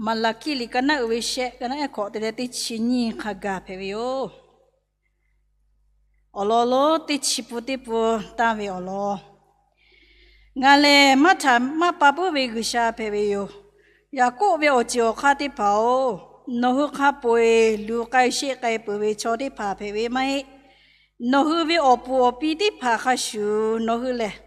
Maˍlaˍhkiˆ liꞈ ka naˉ uiˍ ve shehˆ, ka naˉ ehˉ hkawꞈ te leh teˇ chi nyiˇ hk'a gaˬ hpehꞈ ve yoˬ. Awˬ lawn lonˉ teˇ chi pun teˇ pun tanˇ ve awˬ lawn, ngaˬ lehˬ maˇ htaꞈ maˇ pa puiˉ ve G'uiˬsha hpehꞈ ve yoˬ. Yaˍkoˆ ve awˬ ceuˬ awˬ hk'aˇ teˇ hpaˍ-oˬ, nawˬ hui hk'a peu-eˬ luˬ k'ai sheˆ k'ai peuˬ ve chaw teˇ hpaˍ hpehꞈ ve maˇ heˆ. Nawˬ hui ve awˬ puˍ awˬ pi teˇ hpaˍ hk'a shuˍ nawˬ hui lehˬ,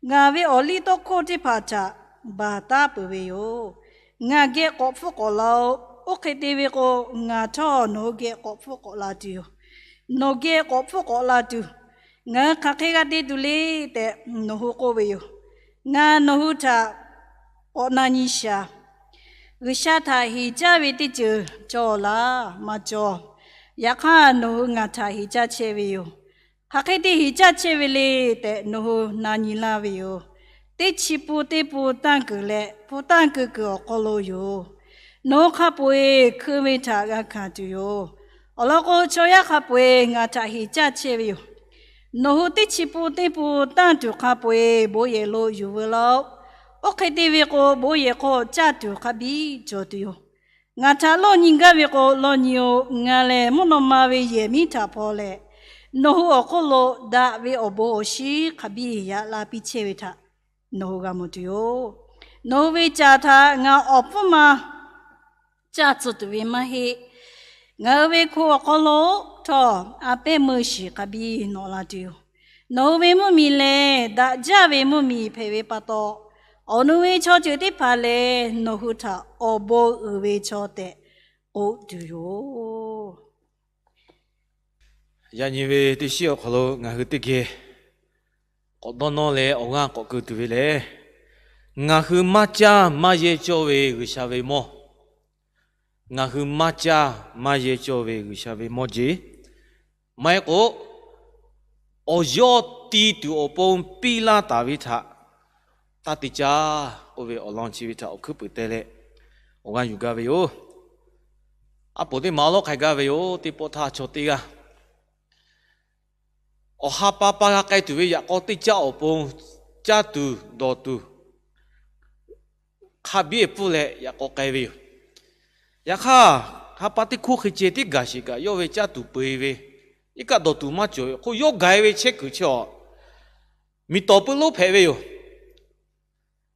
ngaˬ ve awˬliˇtawˇhkawˇ teˇ hpaˍ htaꞈ baˬ taˉ peuˬ ve yoˬ. Ngaˬ geh k'awꞈ hpfuhˆ k'awꞈ la-oˆ. Oˇ hk'e te ve k'o, ngaˬ htawˇ nawˬ hui geh k'awꞈ hpfuhˆ k'awꞈ la tuˬ yoˬ. Nawˬ geh k'awꞈ hpfuhˆ k'awꞈ la tuˬ, ngaˬ hui hk'aˬ hk'e g'a te tuˬ le tehꞈ nawˬ hui k'oˆ ve yoˬ. Ngaˬ nawˬ hui htaꞈ k'awꞈ na nyi shaˍ. G'uiˬsha htaꞈ heˍ caˇ ve teˇ ceuˬ cawˬ laˇ maˇ cawˬ. Yaꞈ hk'aˇ, nawˬ hui ngaˬ htaꞈ heˍ caˇ chehˇ ve yoˬ. Hk'aˬ hk'e te heˍ caˇ chehˇ ve le tehꞈ nawˬ hui na nyi laˇ ve yoˬ. Teˇ chi pun teˇ pun tanˇ kuiˬ leh pun tanˇ kuiˬ kuiˬ awˬ hk'aw lo yoˬ. Nawˬ hui hk'a peu-eˬ hkui ve htaꞈ g'a hkanˍ tuˬ yoˬ. Awˬ lawn k'o, chaw yaˇ hk'a peu-eˬ ngaˬ htaꞈ heˍ caˇ chehˇ ve yoˬ. Nawˬ hui teˇ chi pun teˇ pun tanˇ tuˬ hk'a peu-eˬ bon yehˬ lo yuˬ veu laˇ-oˆ. Oˇ hk'e te ve k'o, bon yehˬ hk'aw caˇ tuˬ hk'a biˇ cawˬ tuˬ yoˬ. Ngaˬ htaꞈ lawˇ nyi gaˇ ve k'o, lawˇ nyi-oˬ. Ngaˬ lehˬ mvuhˇ naw ma ve yehˬ miˉ htaꞈ hpaw leh, nawˬ hui awˬ hk'oˆ lo daꞈ ve awˬ bon awˬ shinˉ hk'a biˇ yaꞈ la piˇ chehˇ ve htaꞈ nawˬ hui g'a mawˬ tuˬ yoˬ. Nawˬ hui ve caˬ htaꞈ ngaˬ awˬ hpfuhˇ ma caˇ tcuh tuˬ ve maˇ heˆ. Ngaˬ hui ve hko awˬ hk'aw lo htawˇ a pehˉ meuˇ shiˍ hk'a biˇ nawꞈ la tuˬ yoˬ. Nawˬ hui ve mvuhˇmiˬ lehˬ, daꞈ jaˇ ve mvuhˇmiˬ hpehꞈ ve pa taw, awˬ nu ve chaw ceuˬ teˇ hpaˍ lehˬ nawˬ hui htaꞈ awˬ bon uiˍ ve chaw tehꞈ k'oˆ tuˬ yoˬ. Yaꞈ nyi ve teˇ shiˉ awˬ hk'aw lo ngaˬ hui teˇ geh k'awꞈ dawˇ nawˇ leh awˬ g'aˇ k'awꞈ keu tuˬ ve lehˬ, ngaˬ hui maˇ caˇ maˇ yehˇ cawˇ ve G'uiˬsha ve mawˇ. Ngaˬ hui maˇ caˇ maˇ yehˇ cawˇ ve G'uiˬsha ve mawˇ jeˬ. Maˇ heˆ k'o, awˬ yawˇ ti tuˬ awˬ pon piˇ laˇ taˍ ve htaꞈ taˇ te caˇ k'oˆ ve awˬ lawn chi ve htaꞈ awˬ hkuiˉ puiˍ te leh awˬ g'aˇ yuˬ gaˇ ve yoˬ. Aˉ poˍ teˇ maˬ awˉ lawˉ hk'a gaˇ ve yoˬ. Teˇ pawˆ htaˇ chaw teˇ g'aˇ awˬ ha pa pa g'a k'ai tuˬ ve yaꞈ k'aw teˇ caˇ awˬ pon caˇ tuˬ dawˬ tuˬ hk'a biˇ pfuhˇ leh yaꞈ k'aw k'ai ve yoˬ. Yaꞈ hk'aˇ, ha pa teˇ hkuˇ hk'e ceh tiˉ gaˬ sheˍ kaꞈ yawˇ ve caˇ tuˬ peu-e ve, iˉ kaˆ dawˬ tuˬ maˇ cawˬ ve k'o, yawˇ gaˬ-e ve chehˇ kuiˬ chi awˬ miˬ tawˍ puiˉ lonˉ hpehꞈ ve yoˬ.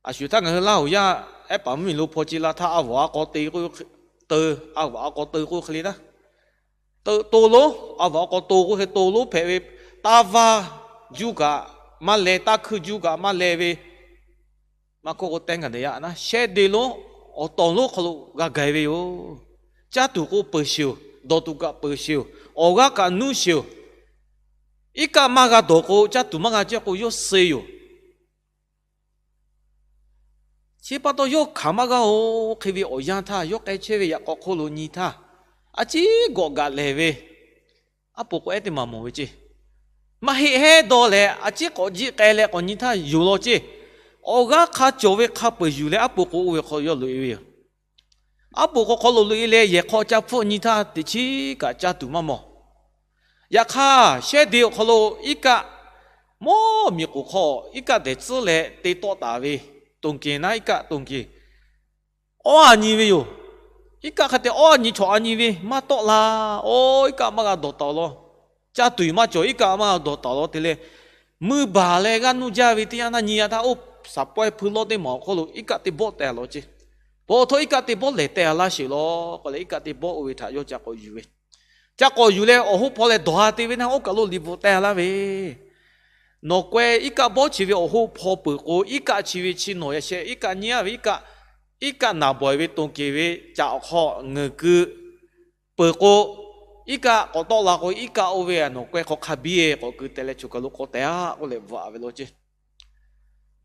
A shu htaˇ ngaˬ hui Laˇ huˍ yaˇ ehˉ paˍ mvuhˇmiˬ lo hpaw ce la htaˇ, a vawꞈ a k'aw te k'o, teu, a vawꞈ a k'aw teu k'oˆ hk'e le naˉ, teu to lonˉ, a vawꞈ a k'aw to k'oˆ hk'e to lonˉ hpehꞈ ve, taˇ vaˇ juˇ kaꞈ maˇ leh, taˇ hkuiˇ juˇ kaꞈ maˇ leh ve, maˇ hkawˇ k'o te gaˬ te yaꞈ naˉ, shehˇ de lonˉ awˬ tawˍ lonˉ hk'aw lo g'a gaˬ-e ve yoˬ. Caˇ tuˬ k'o peuˬ sheˍ-oˬ, dawˬ tuˬ kaꞈ peuˬ sheˍ-oˬ, awˬ g'aˇ kaꞈ nuˇ sheˍ-oˬ. Iˉ kaˆ maˇ g'a dawˬ k'o, caˇ tuˬ maˇ g'a cehˇ k'o, yawˇ suh yoˬ. Chi pa taw yawˇ hkanˍ maˇ g'a-oˬ hk'e ve awˬ yanˇ htaˇ, yawˇ k'ai chehˇ ve yaꞈ k'aw hk'oˆ lo nyi htaˇ, a ciˉ gawꞈ gaꞈ lehˬ ve, aˉ poˍ k'o ehˉ teˇ maˬ mawˬ ve ceˇ. Maˇ heˆ hehˉ dawˇ leh a ciˉ k'awꞈ jiˆ k'ai leh k'awꞈ nyi htaˇ yoˬ law ceˇ. Awˬ g'aˇ hk'a cawˬ ve hk'a peuˬ yuˬ leh aˉ poˍ k'o oˇ ve hk'aw yawˇ loꞈ-e ve yoˬ. Aˉ poˍ k'o hk'aw lo loꞈ-e leh yehˬ hk'aw ca hpfuhˆ nyi htaˇ, teꞈ chiˉ kaꞈ caˇ tuˬ maˇ mawˬ. Yaꞈ hk'aˇ, shehˇ de awˬ hk'aw lo iˉ kaˆ mawˇ miˬ k'oˍ hk'aw iˉ kaˆ dehˬ tcuhˉ leh te tawˆ taˍ ve, toˬ keˬ naˉ iˉ kaˆ toˬ keˬ awˉ a nyi ve yoˬ. Iˉ kaˆ hk'a te awˉ a nyi chaw a nyi ve maˇ tawˆ la. Oˇ iˉ kaˆ maˇ g'a dawˬ taˍ-oˬ law. Caˇ tuˬ maˇ cawˬ, iˉ kaˆ maˇ g'a dawˬ taˍ-oˬ law te leh, meuˇ baˬ leh g'aˇ nuˇ jaˇ ve teˇ yanˇ naˇ nyi-a htaˇ, oˇ saˍ pawehˇ hpui lawˇ teˇ maˬ awˬ hk'oˆ lo iˉ kaˆ teˇ bawˆ teh-a law ceˇ. Pawˬ awˬ htaw iˉ kaˆ teˇ bawˆ lehˬ teh-a laˇ sheˍ law k'oˆ leh, iˉ kaˆ teˇ bawˆ oˇ ve htaꞈ yawˇ ca k'awꞈ yuˬ ve. Ca k'awꞈ yuˬ leh awˬ hoˆ hpaw leh dawˬ-a te ve naˇ, oˇ kaˬ lo liꞈ bvuhꞈ teh-a laˇ ve, nawˬ k'awehˇ iˉ kaˆ bawˆ chi ve awˬ hoˆ hpaw peuˬ k'o, iˉ kaˆ chi ve chi nawˬ yaꞈ sheh iˉ kaˆ nyiˇ-a ve iˉ kaˆ, iˉ kaˆ naˍ bawˬ-e ve toˬ keˬ ve caꞈ awˬ hk'aw ngeuˍ keu peuˬ k'o, iˉ kaˆ k'awꞈ tawˆ la k'o, iˉ kaˆ oˇ ve nawˬ k'awehˇ hk'aw hk'a biˇ-e k'awꞈ keu teh leh choˬ kaˬ lo k'awꞈ teh-a k'oˆ leh bvuhꞈ-a ve law ceˇ.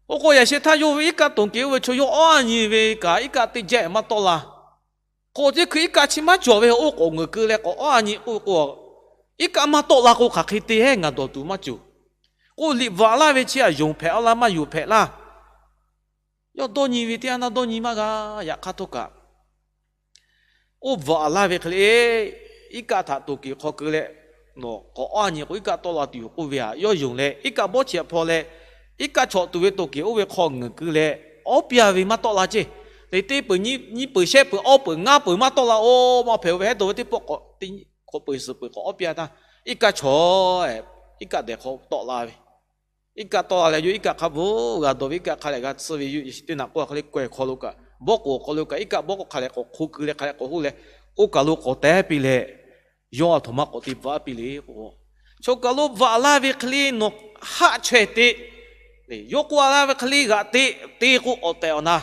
Oˇ k'o yaꞈ sheh htaˇ yawˇ ve iˉ kaˆ toˬ keˬ oˇ ve chaw yawˇ awˉ a nyi ve kaꞈ, iˉ kaˆ teˇ jaˇ maˇ tawˆ la. K'o teˇ hkui iˉ kaˆ chi maˇ cawˬ ve oˇ k'awꞈ ngeuˍ keu leh k'awꞈ awˉ a nyi k'oˆ k'o, iˉ kaˆ maˇ tawˆ la k'o hk'aˬ hk'e te hehˉ ngaˬ dawˬ tuˬ maˇ cawˬ. K'o liꞈ bvuhꞈ laˇ ve chi a yonˍ hpehꞈ-a laˇ maˇ yonˍ hpehꞈ laˇ. Yawˇ dawˇ nyi ve teˇ yanˇ naˇ dawˇ nyi maˇ g'a. Yaꞈ hk'aˇ htawˇ kaꞈ, oˇ bvuhꞈ-a laˇ ve hk'e le, iˉ kaˆ htaꞈ toˬ keˬ hk'aw keu leh, nawˬ k'awꞈ awˉ a nyi k'o iˉ kaˆ tawˆ la tuˬ yoˬ k'oˆ ve htaꞈ yawˇ yonˍ leh, iˉ kaˆ bawˆ chi htaꞈ hpaw leh, iˉ kaˆ chaw tuˬ ve toˬ keˬ oˇ ve hk'aw ngeuˍ keu leh, awˉ piˇ-a ve maˇ tawˆ la ceˇ. Teˇ peuˬ nyiˇ peuˬ shehˆ peuˬ awˇ peuˬ ngaˇ peuˬ maˇ tawˆ la-o, maˇ hpehꞈ-o ve hehˉ dawˇ ve teˇ pawˆ k'awꞈ teˇ k'awꞈ peuˬ suhˍ peuˬ k'awꞈ awˉ piˇ-a htaˇ, iˉ kaˆ chaw, iˉ kaˆ dehˬ hk'aw tawˆ la ve, iˉ kaˆ tawˆ la leh yawˇ iˉ kaˆ hk'a bvuhꞈ g'a dawˬ ve, iˉ kaˆ hk'a lehˬ g'a tsuhˇ ve, yawˇ yaꞈ shiˍ teˇ naꞈ k'oˆ a hk'e le, kawehˬ hk'aw lo kaꞈ bawˆ k'oˍ awˬ hk'aw lo kaꞈ iˉ kaˆ bawˆ k'oˍ hk'a lehˬ k'awꞈ hk'o keu leh hk'a lehˬ k'awꞈ hoˆ leh, oˇ kaˬ lo k'awꞈ teh piˇ leh, yawˇ a htoꞈ ma k'awꞈ te bvuhꞈ a piˇ le k'o, chaw kaˬ lo bvuhꞈ laˇ ve hk'e le nawˬ haˆ chaweh te, yawˇ k'oˆ a laˇ ve hk'e le g'aꞈ te, te k'o awˬ tehˬ awˬ na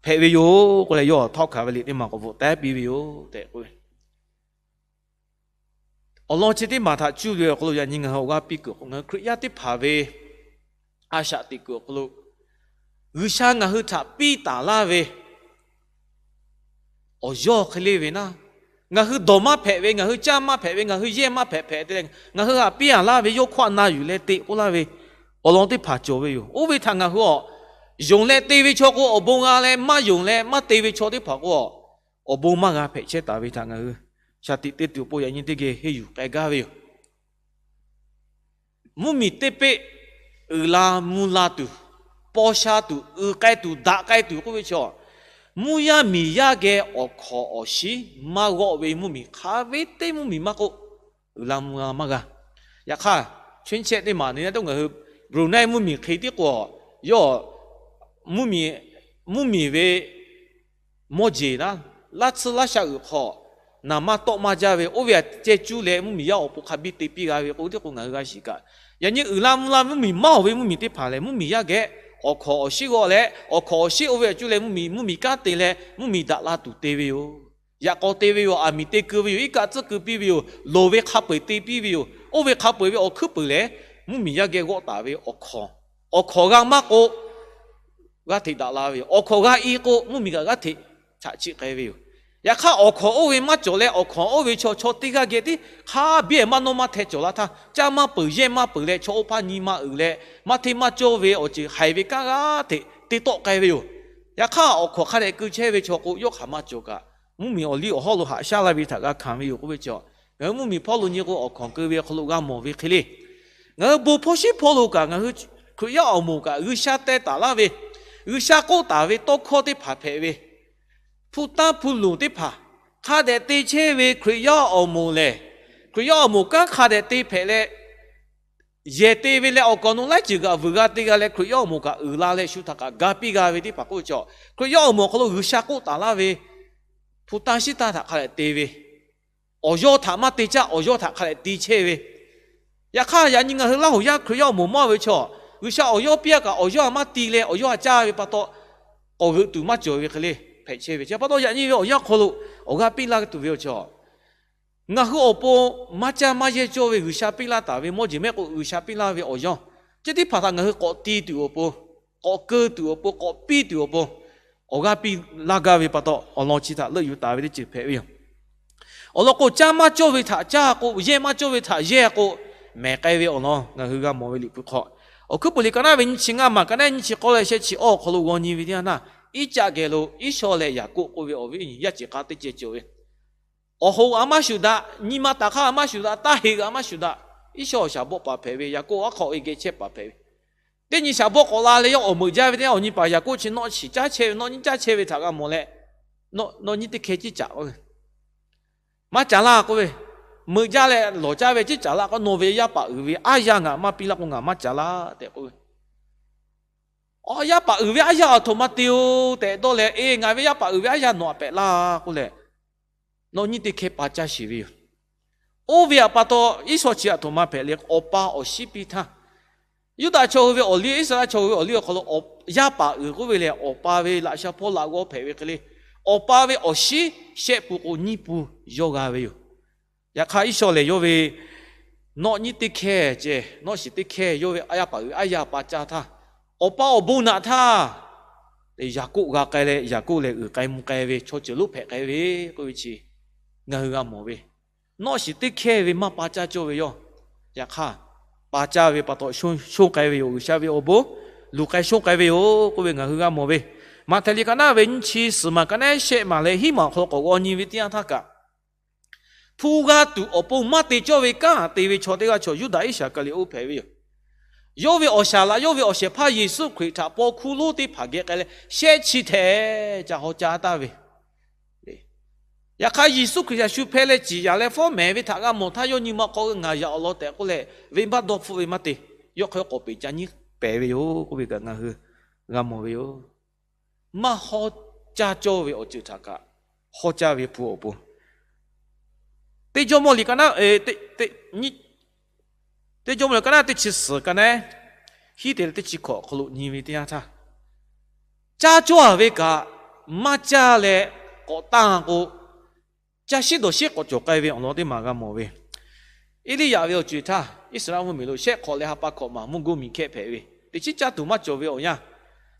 hpehꞈ ve yoˬ k'oˆ leh, yawˇ htawˇ hkanˍ ve liꞈ teˇ maˬ k'awꞈ bvuhꞈ teh piˇ ve yoˬ tehꞈ k'oˆ ve. Awˬ lawn chi teˇ maˬ htaꞈ cuˇ ve awˬ hk'aw lo yaꞈ nyi ngaˬ hui awˬ g'aˇ piˇ kuiˬ k'o, ngaˬ hui Hkriꞈ yaˇ teˇ hpaˍ ve a shaꞈ teꞈ kuiˬ awˬ hk'aw lo G'uiˬsha ngaˬ hui htaꞈ piˇ taˍ laˇ ve awˬ yawˇ hk'e le ve naˉ, ngaˬ hui dawˬ maˇ hpehꞈ ve, ngaˬ hui caˇ maˇ hpehꞈ ve, ngaˬ hui yehˇ maˇ hpehꞈ hpehꞈ te leh ngaˬ hui htaꞈ piˇ a laˇ ve yawˇ hkawˇ na yuˬ leh te k'oˆ laˇ ve awˬ lawn teˇ hpaˍ cawˬ ve yoˬ. Oˇ ve htaꞈ ngaˬ hui a yonˍ leh te ve chaw k'o awˬ bon g'a leh, maˇ yonˍ leh maˇ te ve chaw teˇ hpaˍ k'o a awˬ bon maˇ g'a hpehꞈ chehˇ taˍ ve htaꞈ ngaˬ hui shaˍ tiꞈ te tuˬ awˬ pon yaꞈ nyi teˇ geh henˇ yuˬ k'ai gaˇ ve yoˬ. Mvuhˇmiˬ teˇ peˆ uiˍ la mvuh la tuˬ, paw sha tuˬ, uiˍ k'ai tuˬ, daꞈ k'ai tuˬ k'oˆ ve chaw, mvuhˇ yaˇ miˬ yaˇ geh awˬ hkawnˍ awˬ shiˉ maˇ g'awˆ ve mvuhˇmiˬ hk'a ve teˇ mvuhˇmiˬ maˇ k'oˆ, uiˍ la mvuh la maˇ g'a. Yaꞈ hk'aˇ, chawehˇ chehˇ teˇ maˬ ne na dawˇ ngaˬ hui Brunei mvuhˇmiˬ hk'e tiˉ k'o, yawˇ mvuhˇmiˬ ve mawˇ jeˬ naˉ, laˇ tsuhˇ laˇ sha uiˍ hk'aw naˍ maˇ tawˆ maˇ jaˇ ve, oˇ ve aꞈ ceh cuˇ leh mvuhˇmiˬ yaˇ awˬ pon hk'a biˇ te piˇ g'a ve k'o, teˇ k'o ngaˬ hui g'a shiˍ kaꞈ, yaꞈ nyi uiˍ la mvuh la mvuhˇmiˬ maˇ oˬ ve mvuhˇmiˬ teˇ hpaˍ lehˬ, mvuhˇmiˬ yaˇ geh awˬ hkawnˍ awˬ shiˉ g'awˆ leh, awˬ hkawnˍ awˬ shiˉ oˇ ve aꞈ cuˇ leh mvuhˇmiˬ, mvuhˇmiˬ kanˉ te leh mvuhˇmiˬ daꞈ la tuˬ te ve yoˬ. Yaꞈ k'aw te ve yoˬ. Aˬ miˍ te keu ve yoˬ. Iˉ kaˆ tcuhˉ keu piˇ ve yoˬ. Loˍ ve hk'a peu-eˬ te piˇ ve yoˬ. Oˇ ve hk'a peu-eˬ ve awˬ hkuiˉ peuˬ lehˬ, mvuhˇmiˬ yaˇ geh g'awˆ taˍ ve awˬ hkawnˍ, awˬ hkawnˍ g'a maˇ k'o, g'aˇ hteꞈ daꞈ la ve yoˬ. Awˬ hkawnˍ g'a i k'o, mvuhˇmiˬ kaꞈ g'aˇ hteꞈ chaꞈ chiˆ k'ai ve yoˬ. Yaꞈ hk'aˇ, awˬ hkawnˍ oˇ ve maˇ cawˬ leh, awˬ hkawnˍ oˇ ve chaw, chaw teˇ g'aˇ geh tiˉ hk'a biˇ maˇ nawˇ maˇ hteh cawˬ la htaˇ, caˇ maˇ peuˬ, yehˇ maˇ peuˬ leh, chaw oˇ hpaˇ nyi ma uiˍ leh, maˇ hteˇ maˇ cawˇ ve awˬ ceuˬ haiˬ ve kanˉ g'aˇ hteꞈ te tawˆ k'ai ve yoˬ. Yaꞈ hk'aˇ, awˬ hkawnˍ hk'a dehꞈ keu chehˇ ve chaw k'o, yawˇ hk'aˬ maˇ cawˬ kaꞈ, mvuhˇmiˬ awˬ liˇ awˬ hawˉ lo haꞈ shaˉ laˇ ve htaꞈ g'a hkanˍ ve yoˬ k'oˆ ve chaw, ngaˬ hui mvuhˇmiˬ hpawˇ lo nyi k'o, awˬ hkawnˍ keu ve awˬ hk'aw lo g'a mawˬ ve hk'e le. Ngaˬ hui bon hpawˇ shiˉ hpawˇ lo kaꞈ, ngaˬ hui Hkriꞈ yaˇ awˬ moˍ kaꞈ G'uiˬsha teh taˍ laˇ ve, G'uiˬsha k'oˆ taˍ ve tawˇ hkawˇ teˇ hpaˍ hpehꞈ ve, hpu tanˇ hpu luˬ teˇ hpaˍ hk'a dehꞈ te chehˇ ve Hkriꞈ yaˇ awˬ moˍ lehˬ, Hkriꞈ yaˇ awˬ moˍ kanˉ hk'a dehꞈ te hpehꞈ leh, yehˬ te ve leh awˬ kaˍ awˬ nu laiˉ ceuˬ kaꞈ vuiˬ g'a te g'a leh, Hkriꞈ yaˇ awˬ moˍ kaꞈ uiˍ la leh shu htaꞈ kaꞈ ga piˇ g'a ve teˇ hpaˍ k'oˆ ve chaw, Hkriꞈ yaˇ awˬ moˍ awˬ hk'aw lo G'uiˬsha k'oˆ taˍ laˇ ve hpu tanˇ shiˉ tanˇ htaꞈ hk'a dehꞈ te ve, awˬ yawˇ htaꞈ maˇ te caˇ, awˬ yawˇ htaꞈ hk'a dehꞈ te chehˇ ve. Yaꞈ hk'aˇ, yaꞈ nyi ngaˬ hui Laˇ huˍ yaˇ Hkriꞈ yaˇ awˬ moˍ mawˇ ve chaw, G'uiˬsha awˬ yawˇ piˇ a kaꞈ, awˬ yawˇ htaꞈ maˇ te leh awˬ yawˇ htaꞈ caˇ ve pa taw, k'awꞈ g'euꞈ tuˬ maˇ cawˬ ve hk'e le hpehꞈ chehˇ ve. Chi pa taw, yaꞈ nyi ve awˬ yanˇ hk'aw lo awˬ g'aˇ piˇ laˇ tuˬ ve awˬ chaw, ngaˬ hui awˬ pon maˇ caˇ maˇ yehˇ cawˇ ve G'uiˬsha piˇ laˇ taˍ ve mawˇ jeˬ mehˆ k'o, G'uiˬsha piˇ laˇ ve awˬ yawˇ ceh teˇ hpaˍ htaꞈ ngaˬ hui k'awꞈ te tuˬ awˬ pon, k'awꞈ keu tuˬ awˬ pon, k'awꞈ piˇ tuˬ awˬ pon, awˬ g'aˇ piˇ laˇ gaˇ ve pa taw, awˬ lawn chi htaꞈ leuˆ yuˬ taˍ ve teˇ ceuˬ hpehꞈ ve yoˬ. Awˬ lawn k'o, caˇ maˇ cawˇ ve htaꞈ caˇ k'o, yehˇ maˇ cawˇ ve htaꞈ yehˇ k'o, mehˍ k'ai ve awˬ lawn ngaˬ hui g'a mawˬ ve Liꞈ hpu hk'aw, Awˬ hkuiˉ puiˍ liꞈ ka naˉ ve nyiˇ chi ngaˇ maˬ ka naˉ nyiˇ chi k'awˇ leh shehˆ chi awˇ awˬ hk'aw lo g'aw nyi ve teˇ yanˇ htaˇ, iˉ caˆ geh lo Iˉsawˇ leh Yaˍkoˆ k'oˆ ve awˬ viˉ awˬ nyi yaˇ ceˬ k'a teˇ ceh cawˬ ve, awˬ hoꞈ a maˇ shuˍ daꞈ, nyi ma taˍ hk'aˇ a maˇ shuˍ daꞈ, taˇ heˆ g'a maˇ shuˍ daꞈ. Iˉsawˇ awˬ shaˍ bawˆ paˍ hpehꞈ ve, Yaˍkoˆ aˉ hk'aw e geh chehˇ paˍ hpehꞈ ve, teˇ nyi shaˍ bawˆ k'awꞈ la leh yawˇ awˬ meuꞈ jaˇ ve teˇ yanˇ, awˬ nyi paˍ Yaˍkoˆ chi nawˆ shiˍ caˉ chehˇ ve, nawˆ nyiˇ caˉ chehˇ ve htaꞈ g'a mawˬ leh, nawˬ nyiˇ teˇ hkeh ciˉ caꞈ maˇ caˍ laˇ k'oˆ ve, meuꞈ jaˇ leh lawˬ caˇ ve ciˉ caꞈ laˇ k'o, nawˬ ve yaˇ paˍ uiˍ ve aˉ yaˇ ngaˬ maˇ piˇ laˇ k'o, ngaˬ maˇ caˍ laˇ tehꞈ k'oˆ ve. Yaˇ paˍ uiˍ ve aˉ yaˇ aˬ htoꞈ ma te-o tehꞈ dawˇ leh, e, ngaˬ ve yaˇ paˍ uiˍ ve aˉ yaˇ nawˬ htaꞈ pehꞈ laˇ k'oˆ leh, nawˬ nyiˇ teˇ hkeh pa caˇ sheˍ ve yoˬ. Oˇ ve htaꞈ pa taw, Iˉsawˇ chi aˬ htoꞈ ma hpehꞈ leh, awˬ pa awˬ shiˉ piˇ htaˇ, Yuˇdaꞈ chaw hui ve awˬ liˇ, Iˉsaˍreˍlaˆ chaw hui ve awˬ liˇ awˬ hk'aw lo yaˇ paˍ uiˍ k'oˆ ve lehˬ, awˬ pa ve laꞈ sha hpawˇ laꞈ g'awˇ hpehꞈ ve hk'e le, awˬ pa ve awˬ shiˉ shehˆ pun k'o nyiˇ pun yawˇ g'a ve yoˬ. Yaꞈ hk'aˇ, Iˉsawˇ lehˬ yawˇ ve nawˆ nyiˇ teˇ hkeh ceh, nawˆ shiˍ teˇ hkeh yawˇ ve yaˇ paˍ uiˍ ve aˉ yaˇ pa caˇ htaˇ, awˬ pa awˬ bon naꞈ htaˇ, Yaˍkoˆ g'a k'ai leh, Yaˍkoˆ lehˬ uiˍ k'ai mvuh k'ai ve chaw ceuˬ lonˉ hpehꞈ k'ai ve k'oˆ ve chi ngaˬ hui g'a mawˬ ve. Nawˆ shiˍ teˇ hkeh ve maˇ pa caˇ cawˇ ve yawˇ, yaꞈ hk'aˇ, pa caˇ ve pa taw shonˇ k'ai ve yoˬ. G'uiˬsha ve awˬ bon luˬ k'ai shonˇ k'ai ve yoˬ k'oˆ ve ngaˬ hui g'a mawˬ ve. Maꞈhtehˍ liꞈ ka naˉ ve nyiˇ chi suhˍ maˬ ka naˉ shehˆ maˬ leh hiˉ maˬ awˬ hk'aw lo k'awꞈ g'aw nyi ve teˇ yanˇ htaˇ kaꞈ, hpu g'a tuˬ awˬ pon maˇ te cawˇ ve kanˉ te ve chaw teˇ g'aˇ chaw Yuˇdaꞈ Iˉsaˍkaˍriˍoˆ hpehꞈ ve yoˬ. yawˇ ve awˬ shaˍ laꞈ, yawˇ ve awˬ shehˍ hpaˇ Yeˍsuˆ Hkriꞈ htaꞈ paw hkuˇ lonˉ teˇ hpaˍ geh k'ai leh shehˆ chi hteh ca haw caˇ taˍ ve. Yaꞈ hk'aˇ, Yeˍsuˆ Hkriꞈ htaꞈ shu hpehˇ leh ciˍ yanˍ leh fawˉ mehˍ ve htaꞈ g'a mawˬ htaˇ, yawˇ nyi ma hk'aw ngaˬ yaꞈ awˬ lawn tehꞈ k'oˆ leh, venˇbaˆ dawˇ hpfuhˆ ve maˇ te. Yawˇ hk'aw k'awꞈ peꞈ ca nyiˉ pehˍ ve yoˬ k'oˆ ve kaꞈ ngaˬ hui g'a mawˬ ve yoˬ. Maˇ hawˉ caˇ cawˇ ve awˬ ceuˬ htaꞈ kaꞈ hawˉ caˇ ve hpu awˬ pon, Teˇ Jawˇmawˇ liꞈ ka naˉ, Teˇ Jawˇmawˇ liꞈ ka naˉ teˇ chi suhˍ ka naˉ hiˉ te leh teˇ chi hkawꞈ hk'aw lo nyi ve teˇ yanˇ htaˇ, caˇ cawˇ a ve kaꞈ maˇ caˇ leh k'awꞈ tanˇ k'o, ca shiˉ dawˬ shiˉ k'awꞈ cawˬ k'ai ve awˬ lawn teˇ maˬ g'a mawˬ ve. Eˇliˇyaꞈ ve awˬ ceuˬ htaˇ, Iˉsaˍreˍlaˆ mvuhˇmiˬ lo shehˆ hk'awꞈ leh ha pa hkawꞈ maˬ mvuhˇ goˇ miˬ hkehˇ hpehꞈ ve, teꞈ chiˉ caˇ tuˬ maˇ cawˬ ve awˬ yanˇ,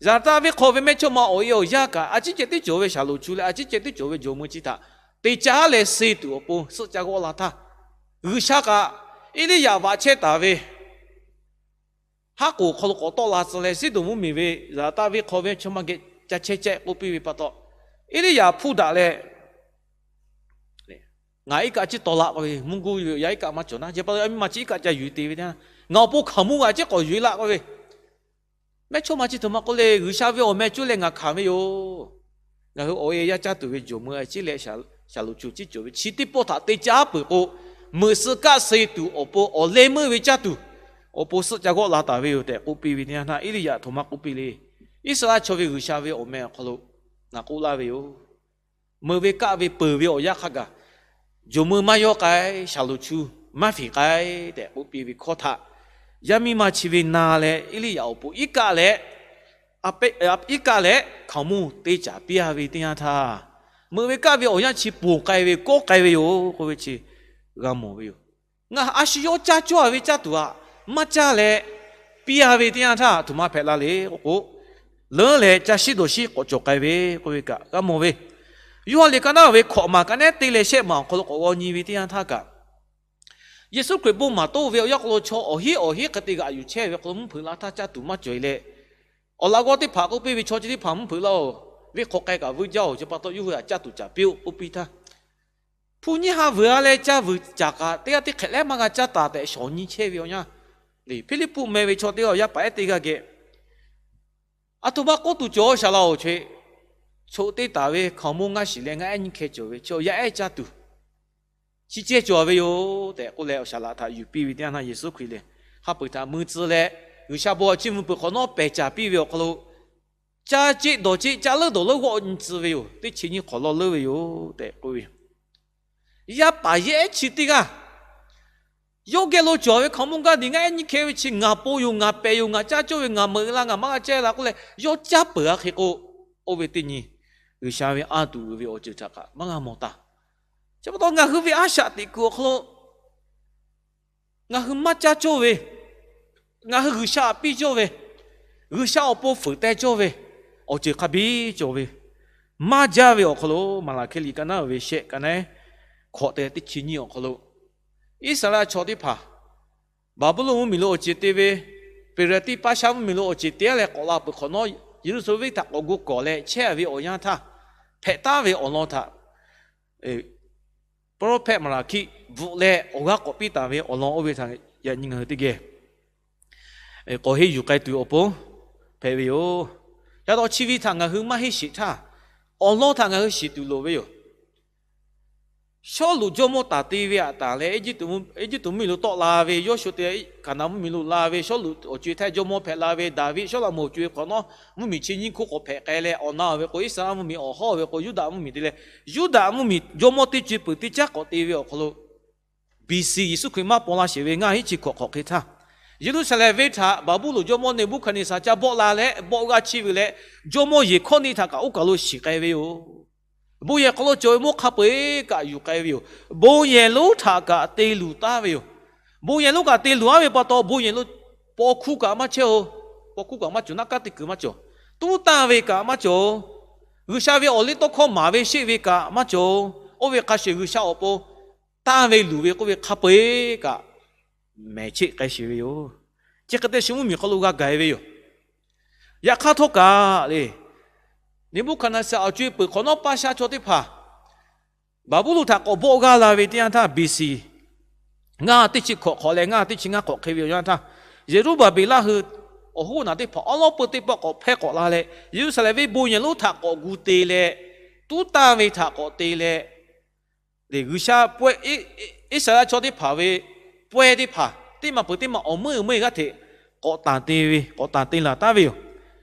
Zaˍtaˆ venˇ hk'aw ve mehˇchawˇma awˬ e awˬ yanˇ kaꞈ, a ciˉ ceh tiˉ cawˬ ve shaˍlonˍ chu leh a ciˉ ceh tiˉ cawˬ ve jawˬ meuˇ chi htaꞈ te caˇ leh suh tuˬ awˬ pon suhˆ ca g'awˆ la htaˇ, G'uiˬsha kaꞈ Eˇliˇyaꞈ vaꞈ chehˇ taˍ ve haˉ k'oˍ hk'aw lo k'awꞈ tawˆ la tcuh leh, Siˉdonˍ mvuhˇmiˬ ve Zaˍtaˆ venˇ hk'aw ve mehˇchawˇma geh ca chehˇ chehˇ k'oˆ piˇ ve pa taw, Eˇliˇyaꞈ hpuˇ daꞈ leh, Ngaˬ iˉ kaˆ ciˉ taw laˆ k'oˆ ve, mvuhˇ goˇ ve yaˇ iˉ kaˆ maˇ cawˬ naˉ, chi pa taw yaˇ miˇ ma chi iˉ kaˆ ca yuˬ te ve teˇ yanˇ, ngaˬ awˬ pon hkaoˍmonˇ g'aꞈ ciˉ k'awꞈ yuˬ e laˆ k'oˆ ve, mehˇchawˇma chi htoꞈ ma k'oˆ le, G'uiˬsha ve awˬ meh cuˇ leh ngaˬ hkanˍ ve yoˬ. Ngaˬ hui awˬ e yaˇ caˇ tuˬ ve jawˬ meuˇ a ciˉ leh shaˍlonˍ chu ciˉ cawˬ ve chi teˇ pawˆ htaꞈ te caˇ peuˬ k'o, meuꞈ suh kaˆ suh tuˬ awˬ pon awˬ leh meuˇ ve caˇ tuˬ awˬ pon suhˆ ca g'awˆ la taˍ ve yoˬ tehꞈ k'oˆ piˇ ve teˇ yanˇ htaˇ, Eˇliˇyaꞈ htoꞈ ma k'oˆ piˇ le. Iˉsaˍreˍlaˆ chaw ve G'uiˬsha ve awˬ meh awˬ hk'aw lo ngaˬ k'oˆ laˇ ve yoˬ. Meuꞈ ve kaˆ ve peuˬ ve awˬ yanˇ hk'a gaˬ, jawˬ meuˇ maˇ yawˇ k'ai, shaˍlonˍ chu maˇ fiˍ k'ai tehꞈ k'oˆ piˇ ve hkawˇ htaꞈ, yaˇ miˇ ma chi ve na leh Eˇliˇyaꞈ awˬ pon iˉ kaˆ leh, iˉ kaˆ leh hkaoˍmonˇ te caˍ piˇ a ve teˇ yanˇ htaˇ, meuꞈ ve kaˆ ve awˬ yanˇ chi ponˬ k'ai ve kawˆ k'ai ve yoˬ k'oˆ ve chi g'a mawˬ ve yoˬ. Ngaˬ a shu yawˇ caˇ cawˇ a ve caˇ tuˬ aꞈ maˇ caˇ leh piˇ a ve teˇ yanˇ htaˇ, htoꞈ ma hpehꞈ la le k'oˆ k'o, leuˉ leh ca shiˉ dawˬ shiˉ k'awꞈ cawˬ k'ai ve k'oˆ ve kaꞈ g'a mawˬ ve. Yoˇhanˬ liꞈ ka naˉ ve hkawꞈ maˬ ka naˉ te leh shehˆ maˬ awˬ hk'aw lo k'awꞈ g'aw nyi ve teˇ yanˇ htaˇ kaꞈ, Yeˍsuˆ Hkriꞈ bon maˍ toˆ ve awˬ yanˇ hk'aw lo chaw awˬ hinˉ awˬ hinˉ hk'e te g'aꞈ yuˬ chehˇ ve hk'aw lo mvuhˇ hpeuꞈ la htaˇ caˇ tuˬ maˇ cawˬ e leh, awˬ laꞈ g'awˇ teˇ hpaˍ k'oˆ piˇ ve, Chaw chi teˇ hpaˍ mvuhˇ hpeuꞈ laˇ-oˬ. Venˇ hk'aw k'ai kaꞈ vuiˇ jaˇ-oˬ. Chi pa taw yawˇ hui htaꞈ caˇ tuˬ caˍ piˇ-oˆ k'oˆ piˇ htaˇ, hpu nyiˇ ha vuiˬ a leh caˇ vuiˬ caˍ kaꞈ teˇ g'aˇ teˇ hk'ehꞈ leh maˇ g'a caˇ taˍ tehꞈ shawˍ nyi chehˇ ve awˬ yanˇ, Hpiˇliˇpuˆ meh ve chaw teˇ g'aˇ yaˇ paˍ ehˉ teˇ g'aˇ geh, Aˬ htoꞈ ma k'oˆ tuˬ cawˬ shaˍ laꞈ-oˬ. Choˬ te taˍ ve hkaoˍmonˇ ngaˇ shiˍ leh ngaˇ ehˉ nyiˇ hkeh cawˬ ve chaw yaˇ ehˉ caˇ tuˬ chi ceh cawˬ ve yoˬ tehꞈ k'oˆ leh, awˬ shaˍ laꞈ htaꞈ yuˬ piˇ ve teˇ yanˇ htaˇ, Yeˍsuˆ Hkriꞈ lehˬ hk'a peu-eˬ htaꞈ mui tcuh leh, G'uiˬsha bon awˬ chiˇ mvuh peuˬ hk'awꞈ nawˉ pehˬ caˍ piˇ ve awˬ hk'aw lo, caˇ ceˆ dawˬ ceˆ caˇ leuˉ dawˬ leuˉ g'awˆ nyi tcuh ve yoˬ. Teˇ chi nyiˇ hk'awꞈ lawˇ leuˉ ve yoˬ tehꞈ k'oˆ ve. Yaˇ paˍ yehˉ ehˉ chi teˇ g'aˇ yawˇ geh lo cawˬ ve hkaoˍmonˇ gaˇ diˬ ngaˇ ehˉ nyiˇ hkeh ve chi ngaˬ pon yoˬ, ngaˬ pehˬ yoˬ, ngaˬ caˇ cawˇ ve, ngaˬ meuꞈ la, ngaˬ maˇ g'a caˇ la k'oˆ leh yawˇ caˇ peuˬ a hk'e k'o, oˇ ve teˇ nyi G'uiˬsha ve anˇ tuˬ uiˍ ve awˬ ceuˬ htaꞈ kaꞈ maˇ g'a mawˬ taˍ. Chi pa taw ngaˬ hui ve a shaꞈ teꞈ kuiˬ awˬ hk'aw lo ngaˬ hui maˇ caˇ cawˇ ve, ngaˬ hui G'uiˬsha htaꞈ piˇ cawˇ ve, G'uiˬsha awˬ pon fuiˍ teh cawˇ ve awˬ ceuˬ hk'a biˇ cawˬ ve maˇ jaˇ ve awˬ hk'aw lo, Maˍlaˍhkiˆ liꞈ ka naˉ ve shehˆ ka naˉ hkawꞈ te teˇ chi nyiˇ awˬ hk'aw lo, Iˉsaˍreˍlaˆ chaw teˇ hpaˍ Baˍbuˍlonˍ mvuhˇmiˬ lo awˬ ceˬ te ve, Peˍreˍtiˆ paˇ shaˉ mvuhˇmiˬ lo awˬ ceˬ te leh k'awꞈ la peuˬ hk'awꞈ nawˉ, Yeˍruˆsaˍlehnˍ venˇ htaꞈ k'awꞈ gu kawˍ leh chehˇ ve awˬ yanˇ htaˇ, hpehꞈ taˍ ve awˬ lawn htaꞈ prophet Maˍlaˍhkiˆ bvuhꞈ leh awˬ g'aˇ k'awꞈ piˇ taˍ ve awˬ lawn oˇ ve htaꞈ yaꞈ nyi ngaˬ hui teˇ geh k'awꞈ henˇ yuˬ k'ai tuˬ awˬ pon hpehꞈ ve yoˬ. Yaꞈ taw chi ve htaꞈ ngaˬ hui maˇ heˆ sheˍ htaˇ, awˬ lawn htaꞈ ngaˬ hui shiˍ tuˬ loˍ ve yoˬ. Sawˉluꞈ jawˇmawˇ taˍ te ve aꞈ taˍ leh, Eˇjiˇtuꞈ mvuhˇmiˬ lo tawˆ la ve, Yawˇshuˆ te Hkaˍnanˍ mvuhˇmiˬ lo la ve, Sawˉluꞈ awˬ co-e htaˇ jawˇmawˇ hpehꞈ la ve, Daˍviˆ Sawˉlaꞈmonˍ awˬ co-e hk'awꞈ nawˉ mvuhˇmiˬ chi nyiˇ hkoˇ k'awꞈ hpehꞈ k'ai leh, awˬ na ve k'o Iˉsaˍreˍlaˆ mvuhˇmiˬ awˬ hawˉ ve k'o Yuˇdaꞈ mvuhˇmiˬ te leh, Yuˇdaꞈ mvuhˇmiˬ jawˇmawˇ teˇ co-e peuˬ teˇ caˉ k'awꞈ te ve awˬ hk'aw lo, B C Yeˍsuˆ Hkriꞈ maˇ paw la sheˍ ve ngaˇ hinˉ chi hkawꞈ hk'awꞈ hk'e htaˇ, Yeˍruˆsaˍlehnˍ venˇ htaꞈ Baˍbuˍlonˍ jawˇmawˇ Neˍbuˆhkaˍneˍsaˍ ca bawˆ la leh bawˆ g'a chi ve leh, jawˇmawˇ Yeˍhkawˇniˆ htaꞈ kaꞈ oˇ kaˬ lo shiˍ k'ai ve yoˬ. Bon yehˬ hk'aw lo cawˬ ve mawˇ hk'a peu-eˬ kaꞈ yuˬ k'ai ve yoˬ. Bon yehˬ lonˉ htaꞈ kaꞈ te luˬ taˍ ve yoˬ. Bon yehˬ lonˉ kaꞈ te luˬ aˉ ve pa taw, bon yehˬ lonˉ paw hkuˇ kaꞈ maˇ chehˇ-oˬ. Paw hkuˇ kaꞈ maˇ cawˬ, naˆ kaˉ teˇ kuiˬ maˇ cawˬ. Tuˉ tanˇ ve kaꞈ maˇ cawˬ. G'uiˬsha ve awˬ liˇ tawˇ hkawˇ maˍ ve sheˆ ve kaꞈ maˇ cawˬ. Oˇ ve hk'a shuˍ G'uiˬsha awˬ pon tanˇ ve luˬ ve k'oˆ ve hk'a peu-eˬ kaꞈ mehˬ cheˆ k'ai sheˍ ve yoˬ. Chi hk'e te shu mvuhˇmiˬ hk'aw lo g'a gaˬ e ve yoˬ. Yaꞈ hk'aˇ htawˇ kaꞈ le, Neˍbuˆhkaˍneˍsaˍ awˬ co-e peuˬ hk'awꞈ nawˉ paˇ shaˉ chaw teˇ hpaˍ Baˍbuˍlonˍ htaꞈ k'awꞈ bawˆ g'aˇ la ve teˇ yanˇ htaˇ, B C ngaˇ teˇ chi hkawꞈ hk'awꞈ leh ngaˇ teˇ chi ngaˇ hk'awꞈ hk'e ve awˬ yanˇ htaˇ, Zeˍruˆbaˍbeˍlaˆ hui awˬ hoˉ awˬ naˬ teˇ hpaˍ awˉ lawˉ peu teˇ pawˆ k'awꞈ hpehˇ k'awꞈ la leh, Yeˍruˆsaˍlehnˍ venˇ bon yehˬ lonˉ htaꞈ k'awꞈ gu te leh, tuˉ tanˇ ve htaꞈ k'awꞈ te leh, G'uiˬsha pawehˇ, Iˉsaˍreˍlaˆ chaw teˇ hpaˍ ve pawehˇ teˇ hpaˍ teˇ maˬ peuˬ teˇ maˬ awˬ meuˇ awˬ meuˇ g'aˇ hteꞈ k'awꞈ tanˬ te ve, k'awꞈ tanˬ te laˬ taˍ ve yoˬ.